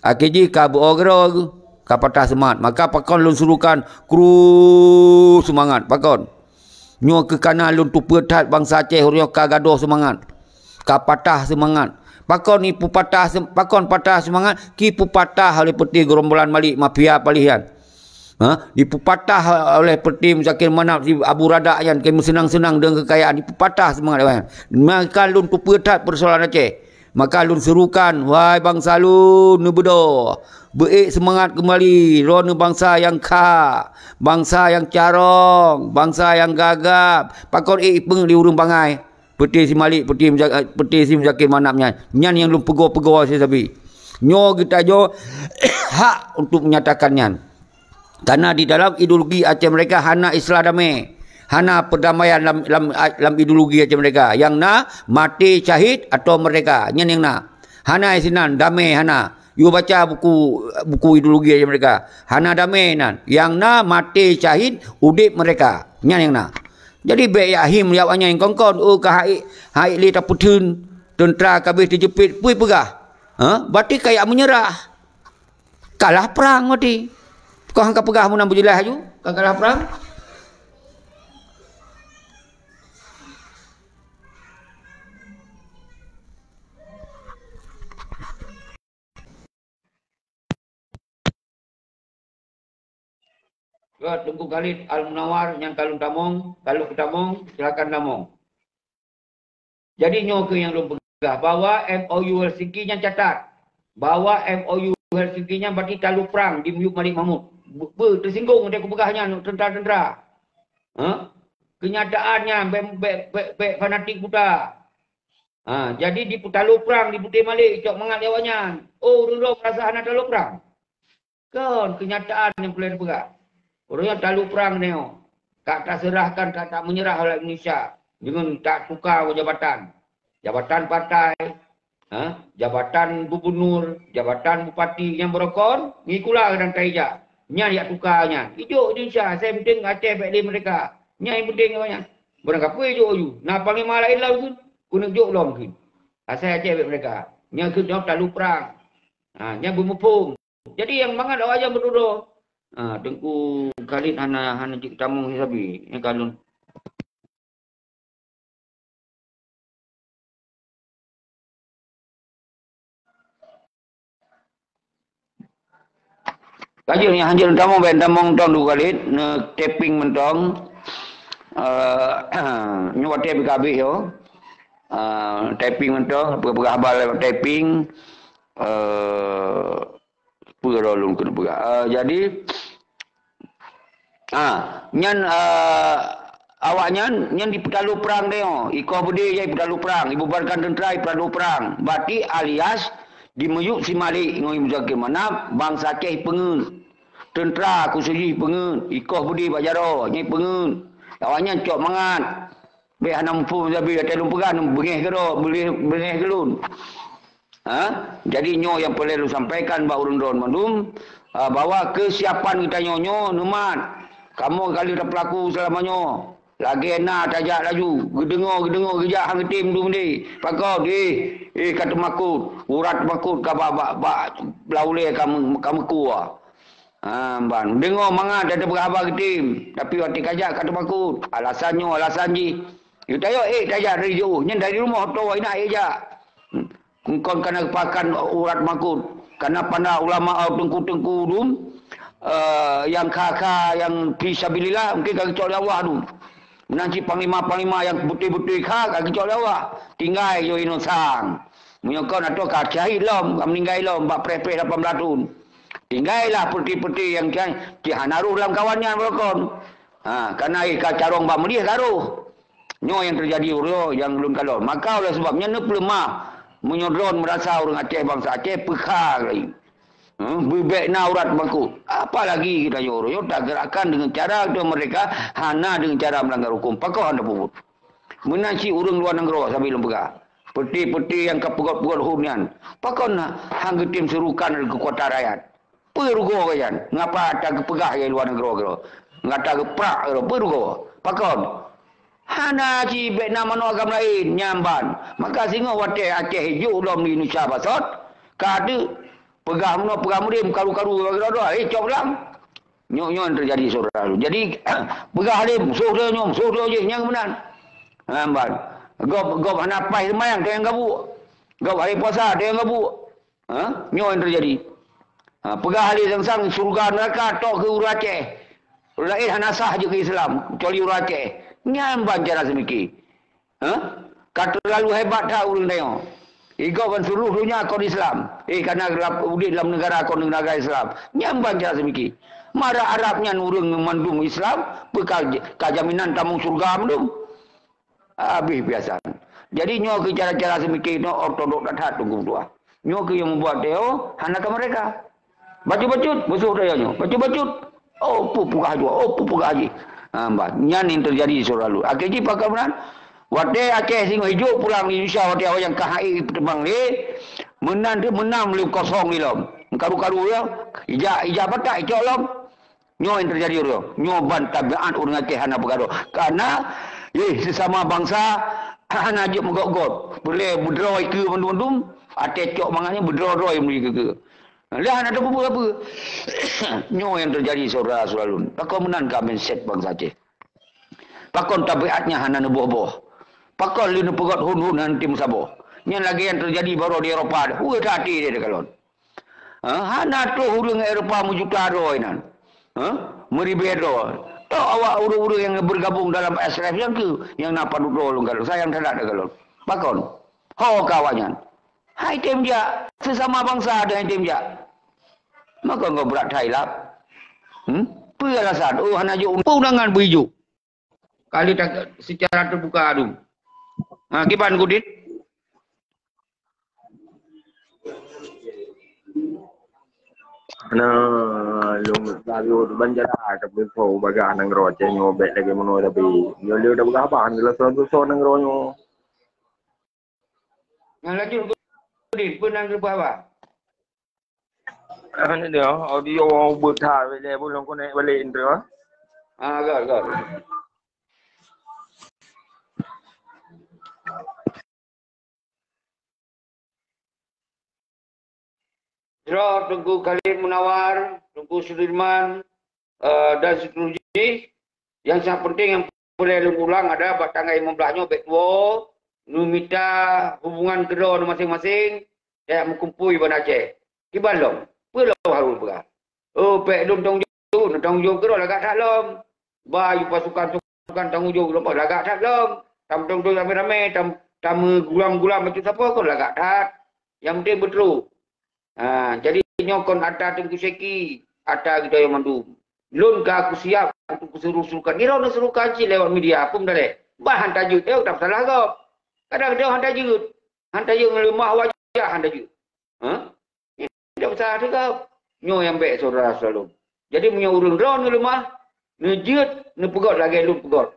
Akhé jih ka beu-o keudroe, ka patah seumangat. Maka pakon lôn suruhkan kru seumangat. Pakon? Nyoe keuh kana lôn tupeue that bansa Aceh ureuëng nyoe ka gadôh seumangat, ka patah seumangat. Pakon ipeupatah seu-, pakon patah seumangat? Kipeupatah oleh peuti gerombolan Malik mafia paléh nyan. Ha? Dipeupatah oleh peuti Muzakir Manaf si Abu Radak nyan keu meuseunang-seunang deungon keukayaan. Dipeupatah seumangat awaknyan. Maka lôn tupeue that peusoalan Aceh. Maka lôn suruhkan, wahai bansa lôn, neubeudoh. Beuék seumangat keumbali, droeneuh bansa nyang kha, bansa nyang carông, bansa nyang gagap. Pakon ék ipeungeuet lé ureuëng bangai? Peuti si Malik, peuti Muza-, peuti si Muzakir Manaf nyan. Nyan nyang lôn peugoe-peugoe sabe-sabe. Nyoe geutanyoe hak untuk menyatakan nyan. Karena di dalam ideologi Aceh Merdeka hana istilah damai. Hana perdamaian lam, lam, lam ideologi Aceh Merdeka. Nyang na maté syahid atau merdeka. Nyan nyang na. Hana sinan damai hana. Yue baca buku, buku ideologi Aceh Merdeka. Hana damai nan. Nyang na maté syahid, udép merdeka. Nyan nyang na. Jadi bék yak him yak awaknyan nyang kon-kon. Oh, ka haék, haék lé tapeutheun. Teuntra ka abéh teujeuet, peue peugah? Ha? Berarti ka yak meunyeurah. Kalah prang berarti. Kon han ka peugah meunan beujeulaih aju, ka kalah prang. Ya, Teungku Khalid Al Munawar nyang ka lôn tamong, ka lheueh tamong, silakan tamong. Jadi nyoe keuh nyang lôn peugah, bahwa M O U Helsinki nyan catat. Bahwa M O U Helsinki nyan berarti talo prang di miyueb Malik Mahmud. Be-, be-, teusinggung watée kupeugah nyan teuntra-teuntra. Ha? Keunyataan nyan bék, bék, bék, bék fanatik buta. Ha, jadi dipeutalo prang di Putih Malik, cok mangat lé awaknyan. Oh, ureuëng droe meurasa hana talo prang. Kon, keunyataan nyang peureulée teupeugah. Ureuëng nyoe talo prang nyoe. Ka taseurahkan, ka tameunyeurah oleh Indonesia deungon tatuka jabatan. Jabatan partai, Ha? Jabatan gubernur, jabatan bupati nyang beurokon, ngieng kula dan taija. Nyan jak tuka nyan. Ijok Indonesia, saya penting Aceh baik di mereka. Nyan yang penting awak nyan. Barang kapui ijok aju. Na panglima lain lom kheun, keuneuk jok lom kheun. Asai Aceh baik mereka. Nyan kheun nyoe talu perang. Ha, nyan beumuphom. Jadi yang mangat awak nyan berdoa. Ha, Teungku Khalid hana hana jeuet tamong sabe. Nyan kalon. Lanjut nyang hanjeuet tamong, bèk tamong tong dua kali, ne tapping mantong. Eh, nyoe watèe pih ka habéh yo. Eh, tapping mantong, peugah-peugah haba lewat tapping. Eh, peue lôn keuneuk peugah. Eh, jadi, Ah, nyan, ah, awaknyan nyan jipeutalo prang tanyoe. Ikoh beudé jai peutalo prang, ibubarkan teuntra jipeutalo prang. Batik alias jimeuyueb si Malik ngon Muzakir Manaf, bansa Aceh peungeut. Teuntra khusos jih peungeut, ikoh beudé bak jaroe nyan peungeut. Awaknyan cok mangat. Bèk hana muphom sabe, watèe lôn peugah, beungèh keudroe, beungèh, beungèh keu lôn. Ha? Jadi nyoe nyang peureulèe lôn sampaikan bak ureueng droe mandum, ha, bahwa keusiapan geutanyoe nyoe neumat. Kamoe ka lheueh tapeulaku seulama nyoe. Lagèe na tajak laju, geudeungö, geudeungö, geujak han geutem dum deh. Pakon, eh, eh, ka teumakot, urat teumakot ka bak, bak, bak lam ulèe ka meu-, ka meukua. Ha, ban. Deungö mangat tapeugah haba geutem, tapi watèe kajak ka teumakot. Alasan nyoe, alasan jih. Geutanyoe ék tajak dari jiôh, nyan dari rumoh toe inan ék jak. Kon kana geupakan urat makot, kana panda ulama, teungku-teungku dum, eh, nyang kha-kha, nyang fi sabilillah, mungken ka geucok lé Allah dum. Meunan cit panglima-panglima nyang beutôi-beutôi kha, ka geucok lé Allah. Tinggai yo inong sang. Meunyoe kon ateueh ka syahid lom, ka meuninggai lom bak preh-preh lapan blah thon. Tinggailah peuti-peuti nyang cai, cit hana roh lam kawan nyan beurokon. Ha, kana ka carông bak meudeh ka roh. Nyoe nyang teujadi uroe nyang lôn kalon. Maka oleh sebab nyan neupeuleumah meunyoe droen meurasa ureueng Aceh, bansa Aceh peukha lagèe. Hmm, beubèk na urat makot. Apalagi geutanyoe uroe nyoe tageurakkan deungon cara geutanyoe meurdeka, hana deungon cara meulanggar huköm. Pakon hana peubuet? Meunan cit ureueng luwa nanggroe sabe lôn peugah. Peuti-peuti nyang ka peugöt-peugöt hon nyan, pakon han geutem seurukan keukuatan rakyat? Peue rugoe gobnyan? Ngapa tageupeugah lé luwa nanggroe keudroe? Ngata geuprak keudroe, peue rugoe? Pakon? Hana cit bèk na manoe agam laén nyan ban. Maka singoh watèe Aceh jok lom di Indonesia basot, ka teuk peugah meunoe peugah meurim karu-karu keudroe-droe, eh, cok blang. Nyoe, nyoe nyang teujadi syedara lôn. Jadi, peugah lé musoh teuh nyoe, musoh teuh jih, nyang meunan. Ha, ban. Gob, gob hana paih seumayang, teuh nyang gabuek. Gob hari puasa, teuh nyang gabuek. Ha? Nyoe nyang teujadi. Ha, peugah lé sang-sang syeuruga neuraka tok keu ureueng Aceh. Ureueng laén hana sah jeuet keu Islam, kecuali ureueng Aceh. Nyan ban cara seumike. Ha? Ka teulalu hebat that ureueng tanyoe. Igob ban seuluruh donya kon Islam. Eh, kana geulap udép lam neugara kon neugara Islam. Nyan ban cara seumike. Mara Arab nyan ureueng mandum Islam, peue ka, ka jaminan tamong syeuruga mandum. Habéh piasan. Jadi nyoe keuh cara-cara seumike nyoe ortodok that-that teungku meutuah. Nyoe keuh nyang meubuat tanyoe hana ka meurdeka. Bacut-bacut, musoh teuh nyoe. Bacut-bacut. Oh, peue peugah jua, oh, peue peugah jih. Ha, bah, nyan nyang teujadi syedara lôn. Akhé jih pakon meunan? Watèe Aceh singoh ijok pulang di Indonesia, watèe awak nyang ka hai peuteumang lé, meunan teuh meunang lé kosong ilom. Karu-karu ya, ijak, ijak Batak, icok lom. Nyoe nyang teujadi uroe nyoe. Nyoe ban tabiat ureueng Aceh hana peugadôh. Karena, eh, sesama bansa hana jeuet meugot-got. Peureulèe beudroe ikeue mandum-mandum, até cok mangat nyan beudroe-droe meuli keue-keue. Dah hana tapeubuet apa. Nyoe nyang teujadi syedara-syedara lôn. Pakon meunan ka mindset bansa Aceh? Pakon tabiatnya hana neuboh-boh? Pakon lé neupeugöt hon-hon hana tém saboh? Nyan lagèe nyang teujadi baroe di Eropa. Weueh that até deh takalon. Ha, hana troh ureueng Eropa meujuta droe nan. Ha? Meuribèe droe. Toh awak ureueng-ureueng nyang beugabong dalam S R F nyan keuh nyang na padub droe lôn kalon. Sayang that takalon. Pakon? Ho ka awaknyan. Hai tém jak, sesama bansa deuh hai tém jak. Maka ngon brat that ilap. Hmm? Peue alasan? Oh, hana jok peue undangan beu ijok. Kali tak secara terbuka tu. Ha, kiban Kudin? Nah, lôn tahu tu banjara tapi kau bagah nanggroe Aceh nyoe bèk lagèe meunoe tapi. Nyoe lé dah bagah bah, nyoe lah soe-soe nanggroe nyoe. Nah, lanjut. Din, peue nan geubeuet haba? Hana dia, audio ubit that, lé pun lôn konek balik tu. Ah, got, got. Jroh Teungku Khalid Munawar, Teungku Sudirman, eh, dan seterusnya, yang sangat penting yang perlu lôn ulang adalah bak tanggai lima belas nyoe bèk tuwoe, neumita hubungan keudroe masing-masing, tajak meukumpôi Banda Aceh. Kiban lom, peue lom harôh peugah? Oh, bèk lôn tanggung jaweueb, tanggung jaweueb keudroe lagak that lom. Ba yue pasukan-pasukan tanggung jaweueb lom, lagak that lom. Tam tanggung jaweueb ramé-ramé, tam, tameugulam-gulam macam sapo kon lagak that. Nyang penting beutrôh. Ha, jadi nyoe kon ata Teungku Syeki, ata geutanyoe mandum. Lôn ka kusiab untuk kusuruh-suruhkan. Nirok neusuruhkan cit lewat media, peue meudaléh. Bah han tajeuet, eh, tak salah gob. Kadang dia han tajeuet. Han tajeuet ngon leumah wajah, han tajeuet. Ha? Tidak usah cakap. Nyoe nyang bèk syedara-syedara lôn. Jadi meunyoe ureueng droe neuleumah, neujeuet, neupeugöt lagèe lôn peugöt.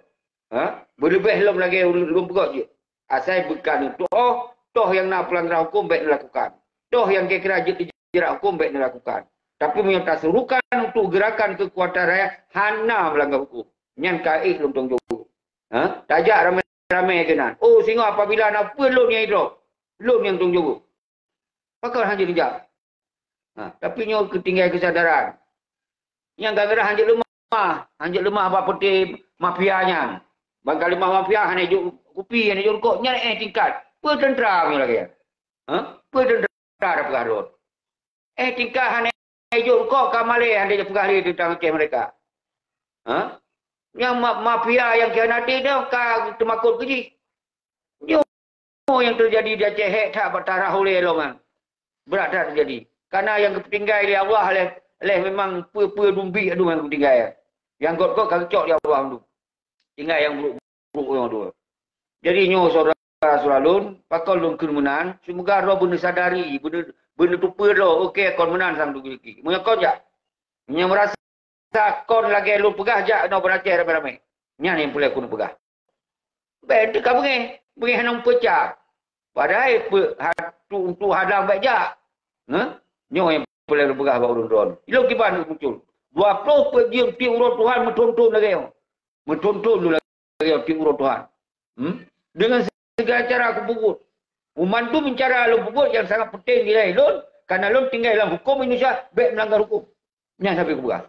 Ha? Beuleubeh lom lagèe lôn peugöt jeuet. Asai beuka neutoh, toh nyang na peulanggaran huköm bèk neulakukan. Toh nyang kira-kira jeuet dijerat huköm bèk neulakukan. Tapi meunyoe tasuruhkan untuk gerakan keukuatan rakyat, hana meulanggar huköm. Nyan ka ék lôn tanggung jaweueb. Ha? Tajak ramé-ramé keunan. Oh, singoh apabila na peue lôn nyang idrop, lôn nyang tanggung jaweueb. Pakon hanjeuet neujak? Ha, tapi nyoe keutinggai keusadaran. Nyang ka ngeurah hanjeuet leumah, hanjeuet leumah bak peuté mafia nyan. Ban ka leumah mafia hana jok kupi, hana jok rukok, nyan éh tingkat. Peue teuntra meunyoe lagèe nyan? Ha? Peue teuntra tapeugah rot? Éh tingkat hana jok rukok ka malèe hana jipeugah lé teuntang Aceh merdeka. Ha? Nyang ma-, mafia nyang khianati nyoe ka teumakot keu jih. Nyoe nyang teujadi di Aceh hék that bak tarah ulèe lom nyan. Brat that teujadi. Karena nyang geupeutinggai lé Allah lé, lé memang peue-peue dumbi adum nyang geupeutinggai. Nyang gét-gét ka geucok lé Allah mandum. Tinggai nyang buruk-buruk nyoe dua. Jadi nyoe syedara-syedara lôn, pakon lôn kheun meunan, seumoga droe beuneusadari, beuneu-, beuneutupeue droe, oke, kon meunan sang duek rezeki. Meunyoe kon jak. Meunyoe meurasa kon lagèe lôn peugah, jak inoe Banda Aceh ramé-ramé. Nyan nyang peureulèe keuneuk peugah. Bèk teuka beungèh, beungèh hana meupeucah. Padahai peu-, hatu untuk hadang bèk jak. Heh? Nyoe nyang peureulèe lôn peugah bak ureueng droe. Ilôn kiban muncul. Dua ploh peuet jeuem tiep uroe Tuhan meuthon-thon lagèe nyoe. Meuthon-thon lôn lagèe nyoe tiep uroe Tuhan. Hmm? Dengan segala cara kupeubuet. Meumandum cara lôn peubuet nyang sangat penting nilai lôn, karena lôn tinggai lam huköm Indonesia, bèk meulanggar huköm. Nyan sabe kupeugah.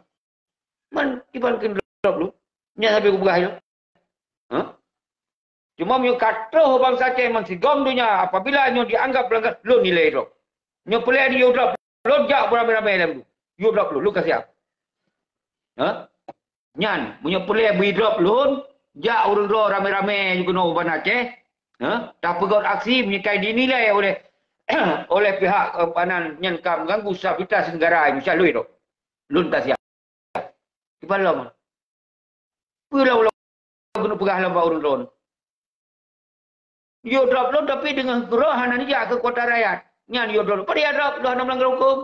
Man, kiban kheun drob lôn. Nyan sabe kupeugah nyoe. Ha? Cuma meunyoe ka troh bansa Aceh meusigom donya, apabila nyoe dianggap pelanggaran, lôn nilai drob. Nyoe peureulèe yue drob lôn jak beuramé-ramé lom tu. Yue drob lôn, lôn ka siap. Ha? Nyan, meunyoe peureulèe bri drob lôn, jak ureueng droe ramé-ramé keunoe u Banda Aceh. Ha? Tapeugöt aksi meunyoe ka dinilai oleh, oleh pihak, eh, panan nyan ka mengganggu stabilitas negara, misal lôn drob. Lôn ka siap. Kiban lom. Peue lom lôn keuneuk peugah lom bak ureueng droe? Yue drob lôn, tapi deungon keudroe hana neujak keu kuasa rakyat. Nyan yue drob lôn. Padahai drob lôn hana meulanggar huköm.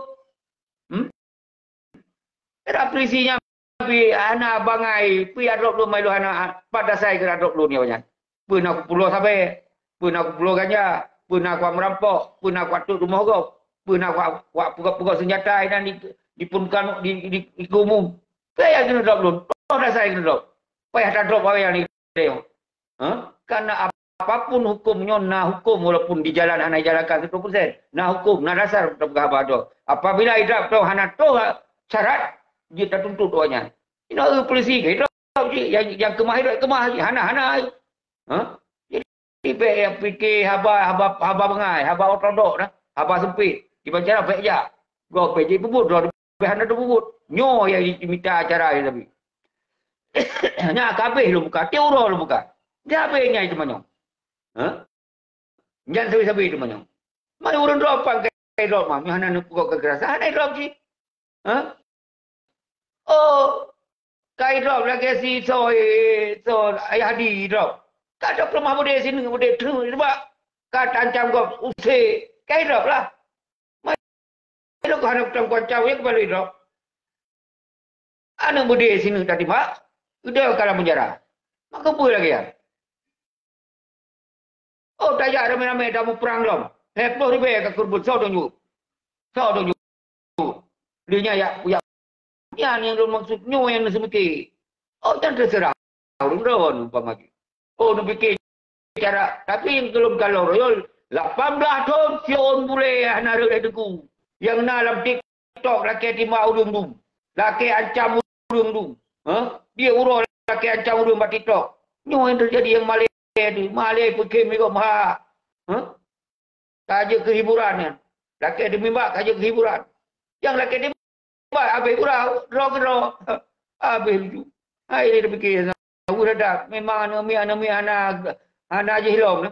Hmm? Era polisi nyan pi hana bangai, pi drob lôn mai lôn hana, pat dasai keu drob lôn nyoe nyan. Peue na kupulo sabe, peue na kupulo ganja, peue na kumeurampok, peue na kutot rumoh gob, peue na ku-, kupeugöt-peugöt seunjata inan di, di pun kan di, di, di umum. Payah keuneuk drob lôn, toh dasai keuneuk drob. Payah tadrob awai nyan. Ha? Karena apapun huköm nyoe na huköm walaupun di jalan hana dijalankan seratus persen. Na huköm, na dasar tapeugah haba droe. Apabila idrop droe hana troh syarat, jeuet tatuntut awaknyan. Inoe polisi ke idrop jih, nyang, nyang keumah idrop keumah jih, hana, hana. Ha? Jadi bèk nyang pike haba, haba, haba bangai, haba ortodok dah, haba sempit. Kiban cara bèk jak. Gob bèk jipeubuet droe. Bèk hana teupeubuet. Nyoe nyang jimita acara nyan sabe. Nyan ka habéh lôn buka, tiep uroe lôn buka. Nyan habéh nyan teumanyong. Ha? Nyan sabe-sabe teumanyong. Mai ureueng droe pang ka idrop mah, meuhana neupeugot kekerasan, hana idrop cit. Ha? Oh, ka idrop lagèe si soe, soe Ayah Hadi idrop. Ka idrop leumah beudé sineuk beudé treuk, sebab ka taancam gob use, ka idrop lah. Lôn ka hana kutem kuancam, ya keubaloi droe. Aneuk beudé sineuk tatimbak, udah ka lam penjara. Maka peue lagèe nyan? Oh, tajak ramé-ramé tamuprang lom. Lhèe ploh ribèe ka kurban, soe dong jaweueb? Soe dong jaweueb? Lheueh nyan yak, yak, nyan nyang lôn maksud nyoe nyang neuseumike. Oh, nyan teuseurah ureueng droen umpama jih. Oh, neupike cara, tapi nyang keu lôn kalon royol, lapan blaih thon siôn bulèe hana rhot lé teungku. Nyang na lam TikTok lakèe timbak ureueng dum. Lakèe ancam ureueng dum. Hah? Dia uroe lakèe ancam ureueng bak TikTok. Nyoe nyang teujadi nyang malèe tu. Malèe peukhém nibak meuhak. Hah? Ka jeuet keu hiburan nyan. Lakèe teumimbak ka jeuet keu hiburan. Nyang lakèe teumimbak habéh gurau, droe keudroe. Habéh lucu. Hai, ini teupike, weueh that. Memang aneuk miet, aneuk miet hana, hana jih lom.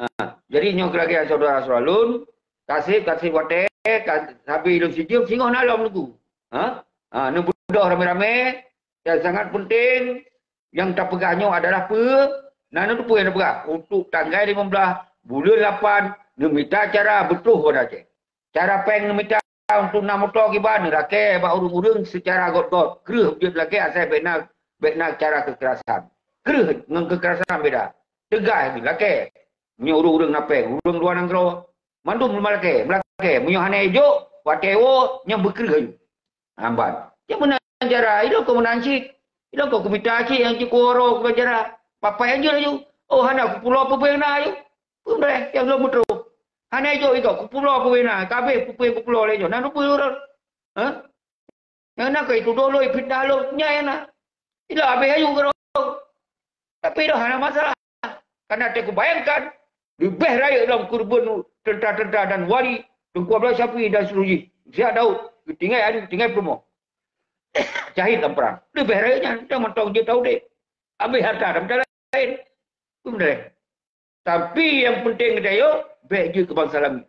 Ha, jadi nyoe keu lagèe syedara-syedara lôn, kaseb, kaseb watèe, ka-, sabe lôn sijeuem, singoh na lom Teungku. Ha? Ha, neubeudôh ramé-ramé, dan sangat penting, nyang tapeugah nyoe adalah peue? Na neuteupeue nyang tapeugah? Untuk tanggai limong blaih buleuen lapan, neumita cara beutoh banda Aceh. Cara péng neumita untuk na moto kiban, neulakèe bak ureueng-ureueng seucara göt-göt. Kreueh jeuet lakèe asai bèk na, bèk na cara keukerasan. Kreueh ngon keukerasan beda. Teugas lakèe. Meunyoe ureueng-ureueng na péng, ureueng luwa nanggroe, mandum meulakèe, meulakèe. Meunyoe hana jok, watèe woe, nyan beukreueh ayue. Amban. Cit meunan cara, ilôn kon meunan cit. Ilôn kon kumita cit nyang cit kuworo keu cara. Papai anjeut laju. Oh, hana kupulo peue-peue na laju. Peue meudeh, nyang lôn meutroh. Hana jok iko, kupulo peue na. Kabeh peue-peue kupulo lé nyoe. Na peue ureueng? Hah? Nyang na keu itu dolo fitnah lôn. Nyan nyang na. Ila habéh ayue keudroe. Tapi dah hana masalah. Karena teukubayangkan, leubeh rayeuk lom keureubeuen teuntara-teuntara dan wali, Teungku Abdullah Syafi'i dan seluruh jih. Siap Daud, geutinggai adu, geutinggai peurumoh. Syahid lam perang. Leubeh rayeuk nyan, dan mantong jeuet taudép. Habéh harta dan benda laén. Peue meudeh. Tapi nyang penting geutanyoe, bèk jeuet keu bansa laén.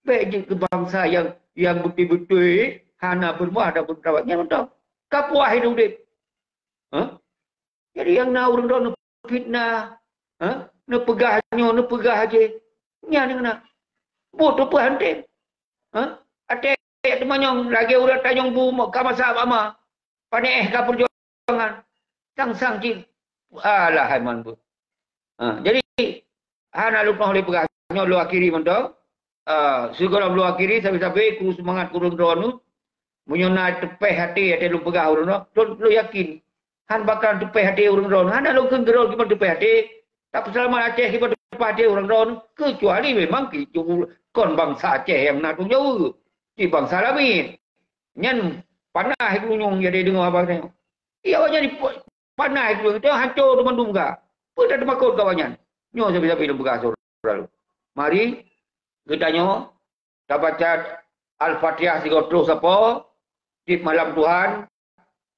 Bèk jeuet keu bansa nyang, nyang beutôi-beutôi hana peurumoh, hana peurumoh. Nyan mantong. Ka puah hidup udép. Hah? Jadi nyang na ureueng droe neufitnah, ha? Neupeugah nyoe, neupeugah jih. Nyan nyang na. Buet teupeu hana tem. Ha? Até teumanyong lagèe ureueng tanyong bu ka masa bak ma. Panéh ka peujuangan. Sang-sang cit. Alah, hai man bu. Ha, jadi hana lôn lé peugah. Nyoe lôn akhiri mantong. Ah, sigohlom lôn akhiri, sabe-sabe kru seumangat keu ureueng droeneuh. Meunyoe na teupéh até, até lôn peugah ureueng droeneuh, lôn, lôn yakin han bakal teupéh até ureueng droeneuh. Hana lôn kheun keudroe kiban teupéh até. Tapeuseulamat Aceh kiban teupéh até ureueng droeneuh. Keucuali memang kon bansa Aceh nyang na tanggung jaweueb. Cit bansa laén. Nyan panas geunyong jadi deungoe haba nyoe. Iya, awaknyan dipa-, panas geunyong, hanco teumandum ka. Peue tateumakot keu awaknyan? Nyoe sabe-sabe lôn peugah, syedara lôn. Mari geutanyoe tabaca Al-Fatihah sigoe troh sapo, tiep malam Tuhan,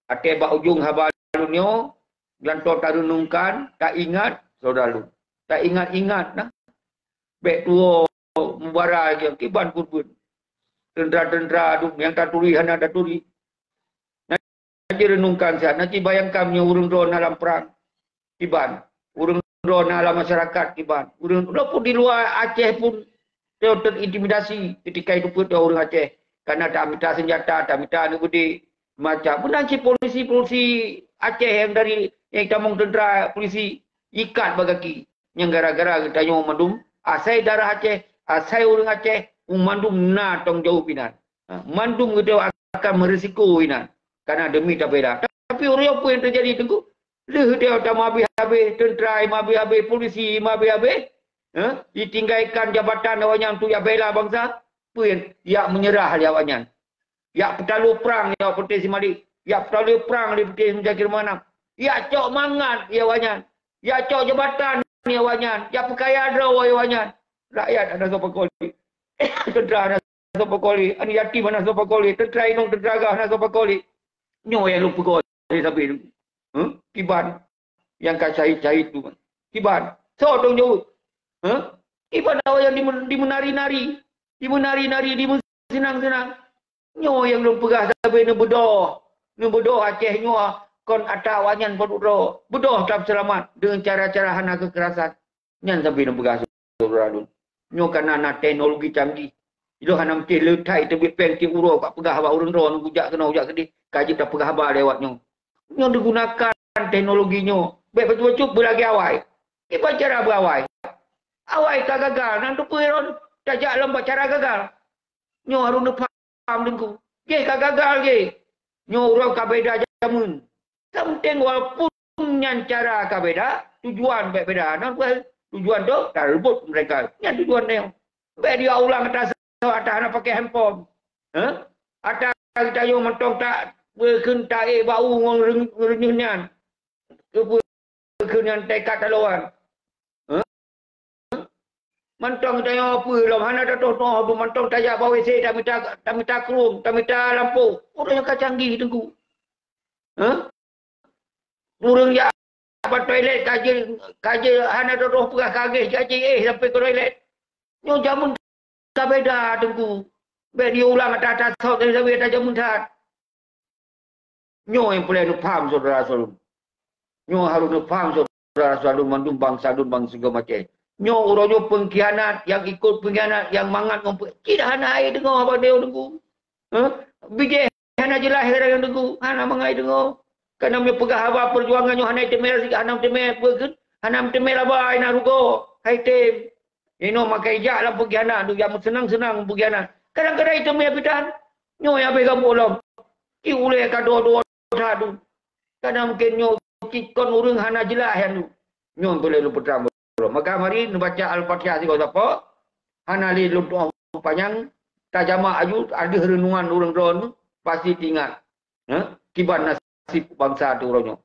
até bak ujong haba lôn nyoe, gantoe tareunungkan, taingat, syedara lôn. Taingat-ingat nah. Bèk tuwoe mubara kiban peubuet. Teuntara-teuntara dum nyang taturi hana taturi. Na jireunungkan siat, na jibayangkan meunyoe ureueng droe na lam prang kiban, ureueng droe na lam masyarakat kiban, ureueng droe pun di luwa Aceh pun teuintimidasi ketika itu peuet ureueng Aceh. Karena tamita seunjata, tamita aneuk beudé, macam. Meunan cit polisi-polisi Aceh nyang dari, nyang tamong teuntara polisi ikat bak gaki. Nyang gara-gara geutanyoe mandum asai darah Aceh, asai ureueng Aceh, mandum na tanggung jaweueb inan. Ha, mandum geutanyoe akan meurisiko inan. Karena demi tabela. Tapi uroe nyoe peue nyang teujadi Teungku? Lheueh geutanyoe tameuhabéh-habéh, teuntara meuhabéh-habéh, polisi meuhabéh-habéh, ha, ditinggalkan jabatan awaknyan untuk jak bela bansa, peue nyang jak meunyeurah lé awaknyan. Jak peutaloe prang lé Puteh Simalik, jak peutaloe prang lé Puteh Muzakir Manaf, jak cok mangat lé awaknyan, jak cok jabatan lé awaknyan, jak peukaya droe lé awaknyan. Rakyat hana soe pakon lé. Teuntara hana soe pakon lé, aneuk yatim hana soe pakon lé, teuntara inong teuntara agam hana soe pakon lé. Nyoe nyang lôn peugah lé sabe tu. Huh? Kiban nyang ka syahid-syahid tu. Kiban. Soe tanggung jaweueb? Huh? Kiban awaknyan dimen-, dimeunari-nari, dimeunari-nari, dimeuseunang-seunang. Nyoe nyang lôn peugah sabe neubeudôh. Neubeudôh Aceh nyoe kon atra awaknyan padub droe. Beudôh tapeuseulamat deungon cara-cara hana keukerasan. Nyan sabe neupeugah syedara lôn. Nyoe kana na teknologi canggih. Ilôn hana meusti leutai teubiet péng tiep uroe ka peugah bak ureueng droe nyoe jak keunoe jak keudeh, ka jeuet tapeugah haba lewat nyoe. Nyoe digunakan teknologi nyoe. Bèk bacut-bacut beulagèe awai. Kiban cara beuawai. Awai ka gagal, nan teupeue lôn tajak lom bak cara gagal. Nyoe harôh neupaham Teungku. Jih ka gagal jih. Nyoe uroe ka beda jameun. Sampoe walaupun nyan cara ka beda, tujuan bèk beda. Nan peue tujuan tu? Tareubot mereka. Nyan tujuan nyoe. Bèk dia ulang ata soe ata hana pakai handphone. Hah? Ata geutanyoe mantong tak beukheun taék bak u ngon reun-, reunyeun nyan. Keupeue kheun nyan teuka taloan? Hah? Mantong tanyoe peue lom hana tatoh-toh, mantong tajak bak WC tamita, tamita krueng, tamita lampôh. Ureueng nyang ka canggih Teungku. Hah? Ureueng jak bak toilet ka jeuet, ka jeuet hana tatoh peugah ka gèh jak jih éh sampoe keu toilet. Nyoe jameun ka beda Teungku. Bèk diulang ata-ata sot dari sabe ata jameun that. Nyoe nyang peureulèe neupaham syedara-syedara lôn. Nyoe harôh neupaham syedara-syedara lôn mandum bansa lôn bansa sigoe macé. Nyoe uroe nyoe peungkhianat, nyang ikot peungkhianat, nyang mangat ngon peu-, cit hana hai deungoe haba nyoe Teungku. Hah? Bijéh hana jeulaih kadang nyang Teungku, hana mangat deungoe. Kana meupeugah haba peujuangan nyoe hana teumé, hana teumé peue kheun, hana teumé laba, hana rugoe, hai tem. Inoe makai jak lam peungkhianat, duek jak meuseunang-seunang peungkhianat. Kadang-kadang iteumé pitan. Nyoe nyang habéh gabuek lom. Ci ulèe ka dua-dua that tu. Kadang mungken nyoe cit kon ureueng hana jeulaih nyan tu. Nyoe peureulèe lôn peutrang lom. Maka mari neubaca Al-Fatihah sigoe sapoe. Hana lé lôn tu'oh panyang. Tajamak aju, adeuh reunungan ureueng droeneuh, pasti teuingat. Hah? Kiban nasib bansa teuh uroe nyoe.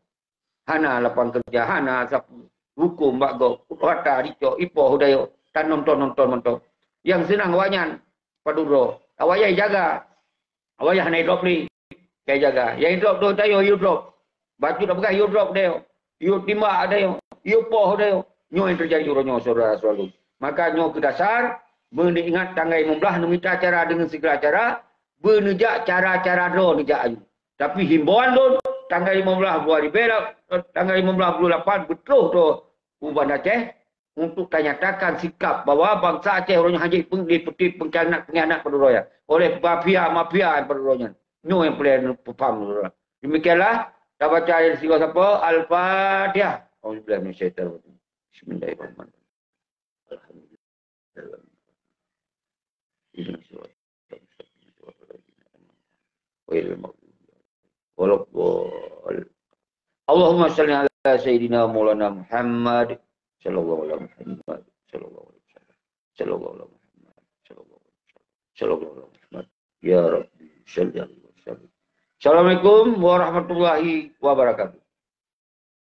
Hana lapang keureuja, hana sapeue. Huköm bak gob, putôh atra, dicok, ipoh u dayô, tanonton-nonton mantong. Nyang seunang awaknyan padub droe. Awaknyan jaga. Awaknyan hana idrop lé. Kai jaga. Nyang idrop droe dayô, idrop. Bacut tapeugah idrop dayô. Yue timbak dayô. Yue poh dayô. Nyoe nyang teujadi uroe nyoe, syedara-syedara lôn. Maka nyoe keu dasar, meuneuingat tanggai limong blaih neumita cara deungon sigala cara, beuneujak cara-cara droe neujak aju. Tapi himbauan lôn, tanggai limong blaih bulan ribèe la-, tanggai limong blaih bulan lapan beutroh droe u Banda Aceh untuk tanyatakan sikap bahwa bansa Aceh uroe nyoe hana jipeuék lé peuti peungkhianat-peungkhianat padub droe nyan oleh mafia-mafia padub droe nyan. Nyoe nyang peureulèe neupeupham lôn. Demikianlah, tabaca ayat sigoe sapoe, Al-Fatihah. Auzubillahi minasyaitonirrajim. Bismillahirrahmanirrahim. Alhamdulillah. Allahumma shalli ala sayyidina maulana Muhammad sallallahu ala Muhammad sallallahu alaihi wasallam. Sallallahu ala Muhammad sallallahu alaihi wasallam. Sallallahu ala Muhammad. Ya Rabbi, shalli alaihi wasallam. Assalamualaikum warahmatullahi wabarakatuh.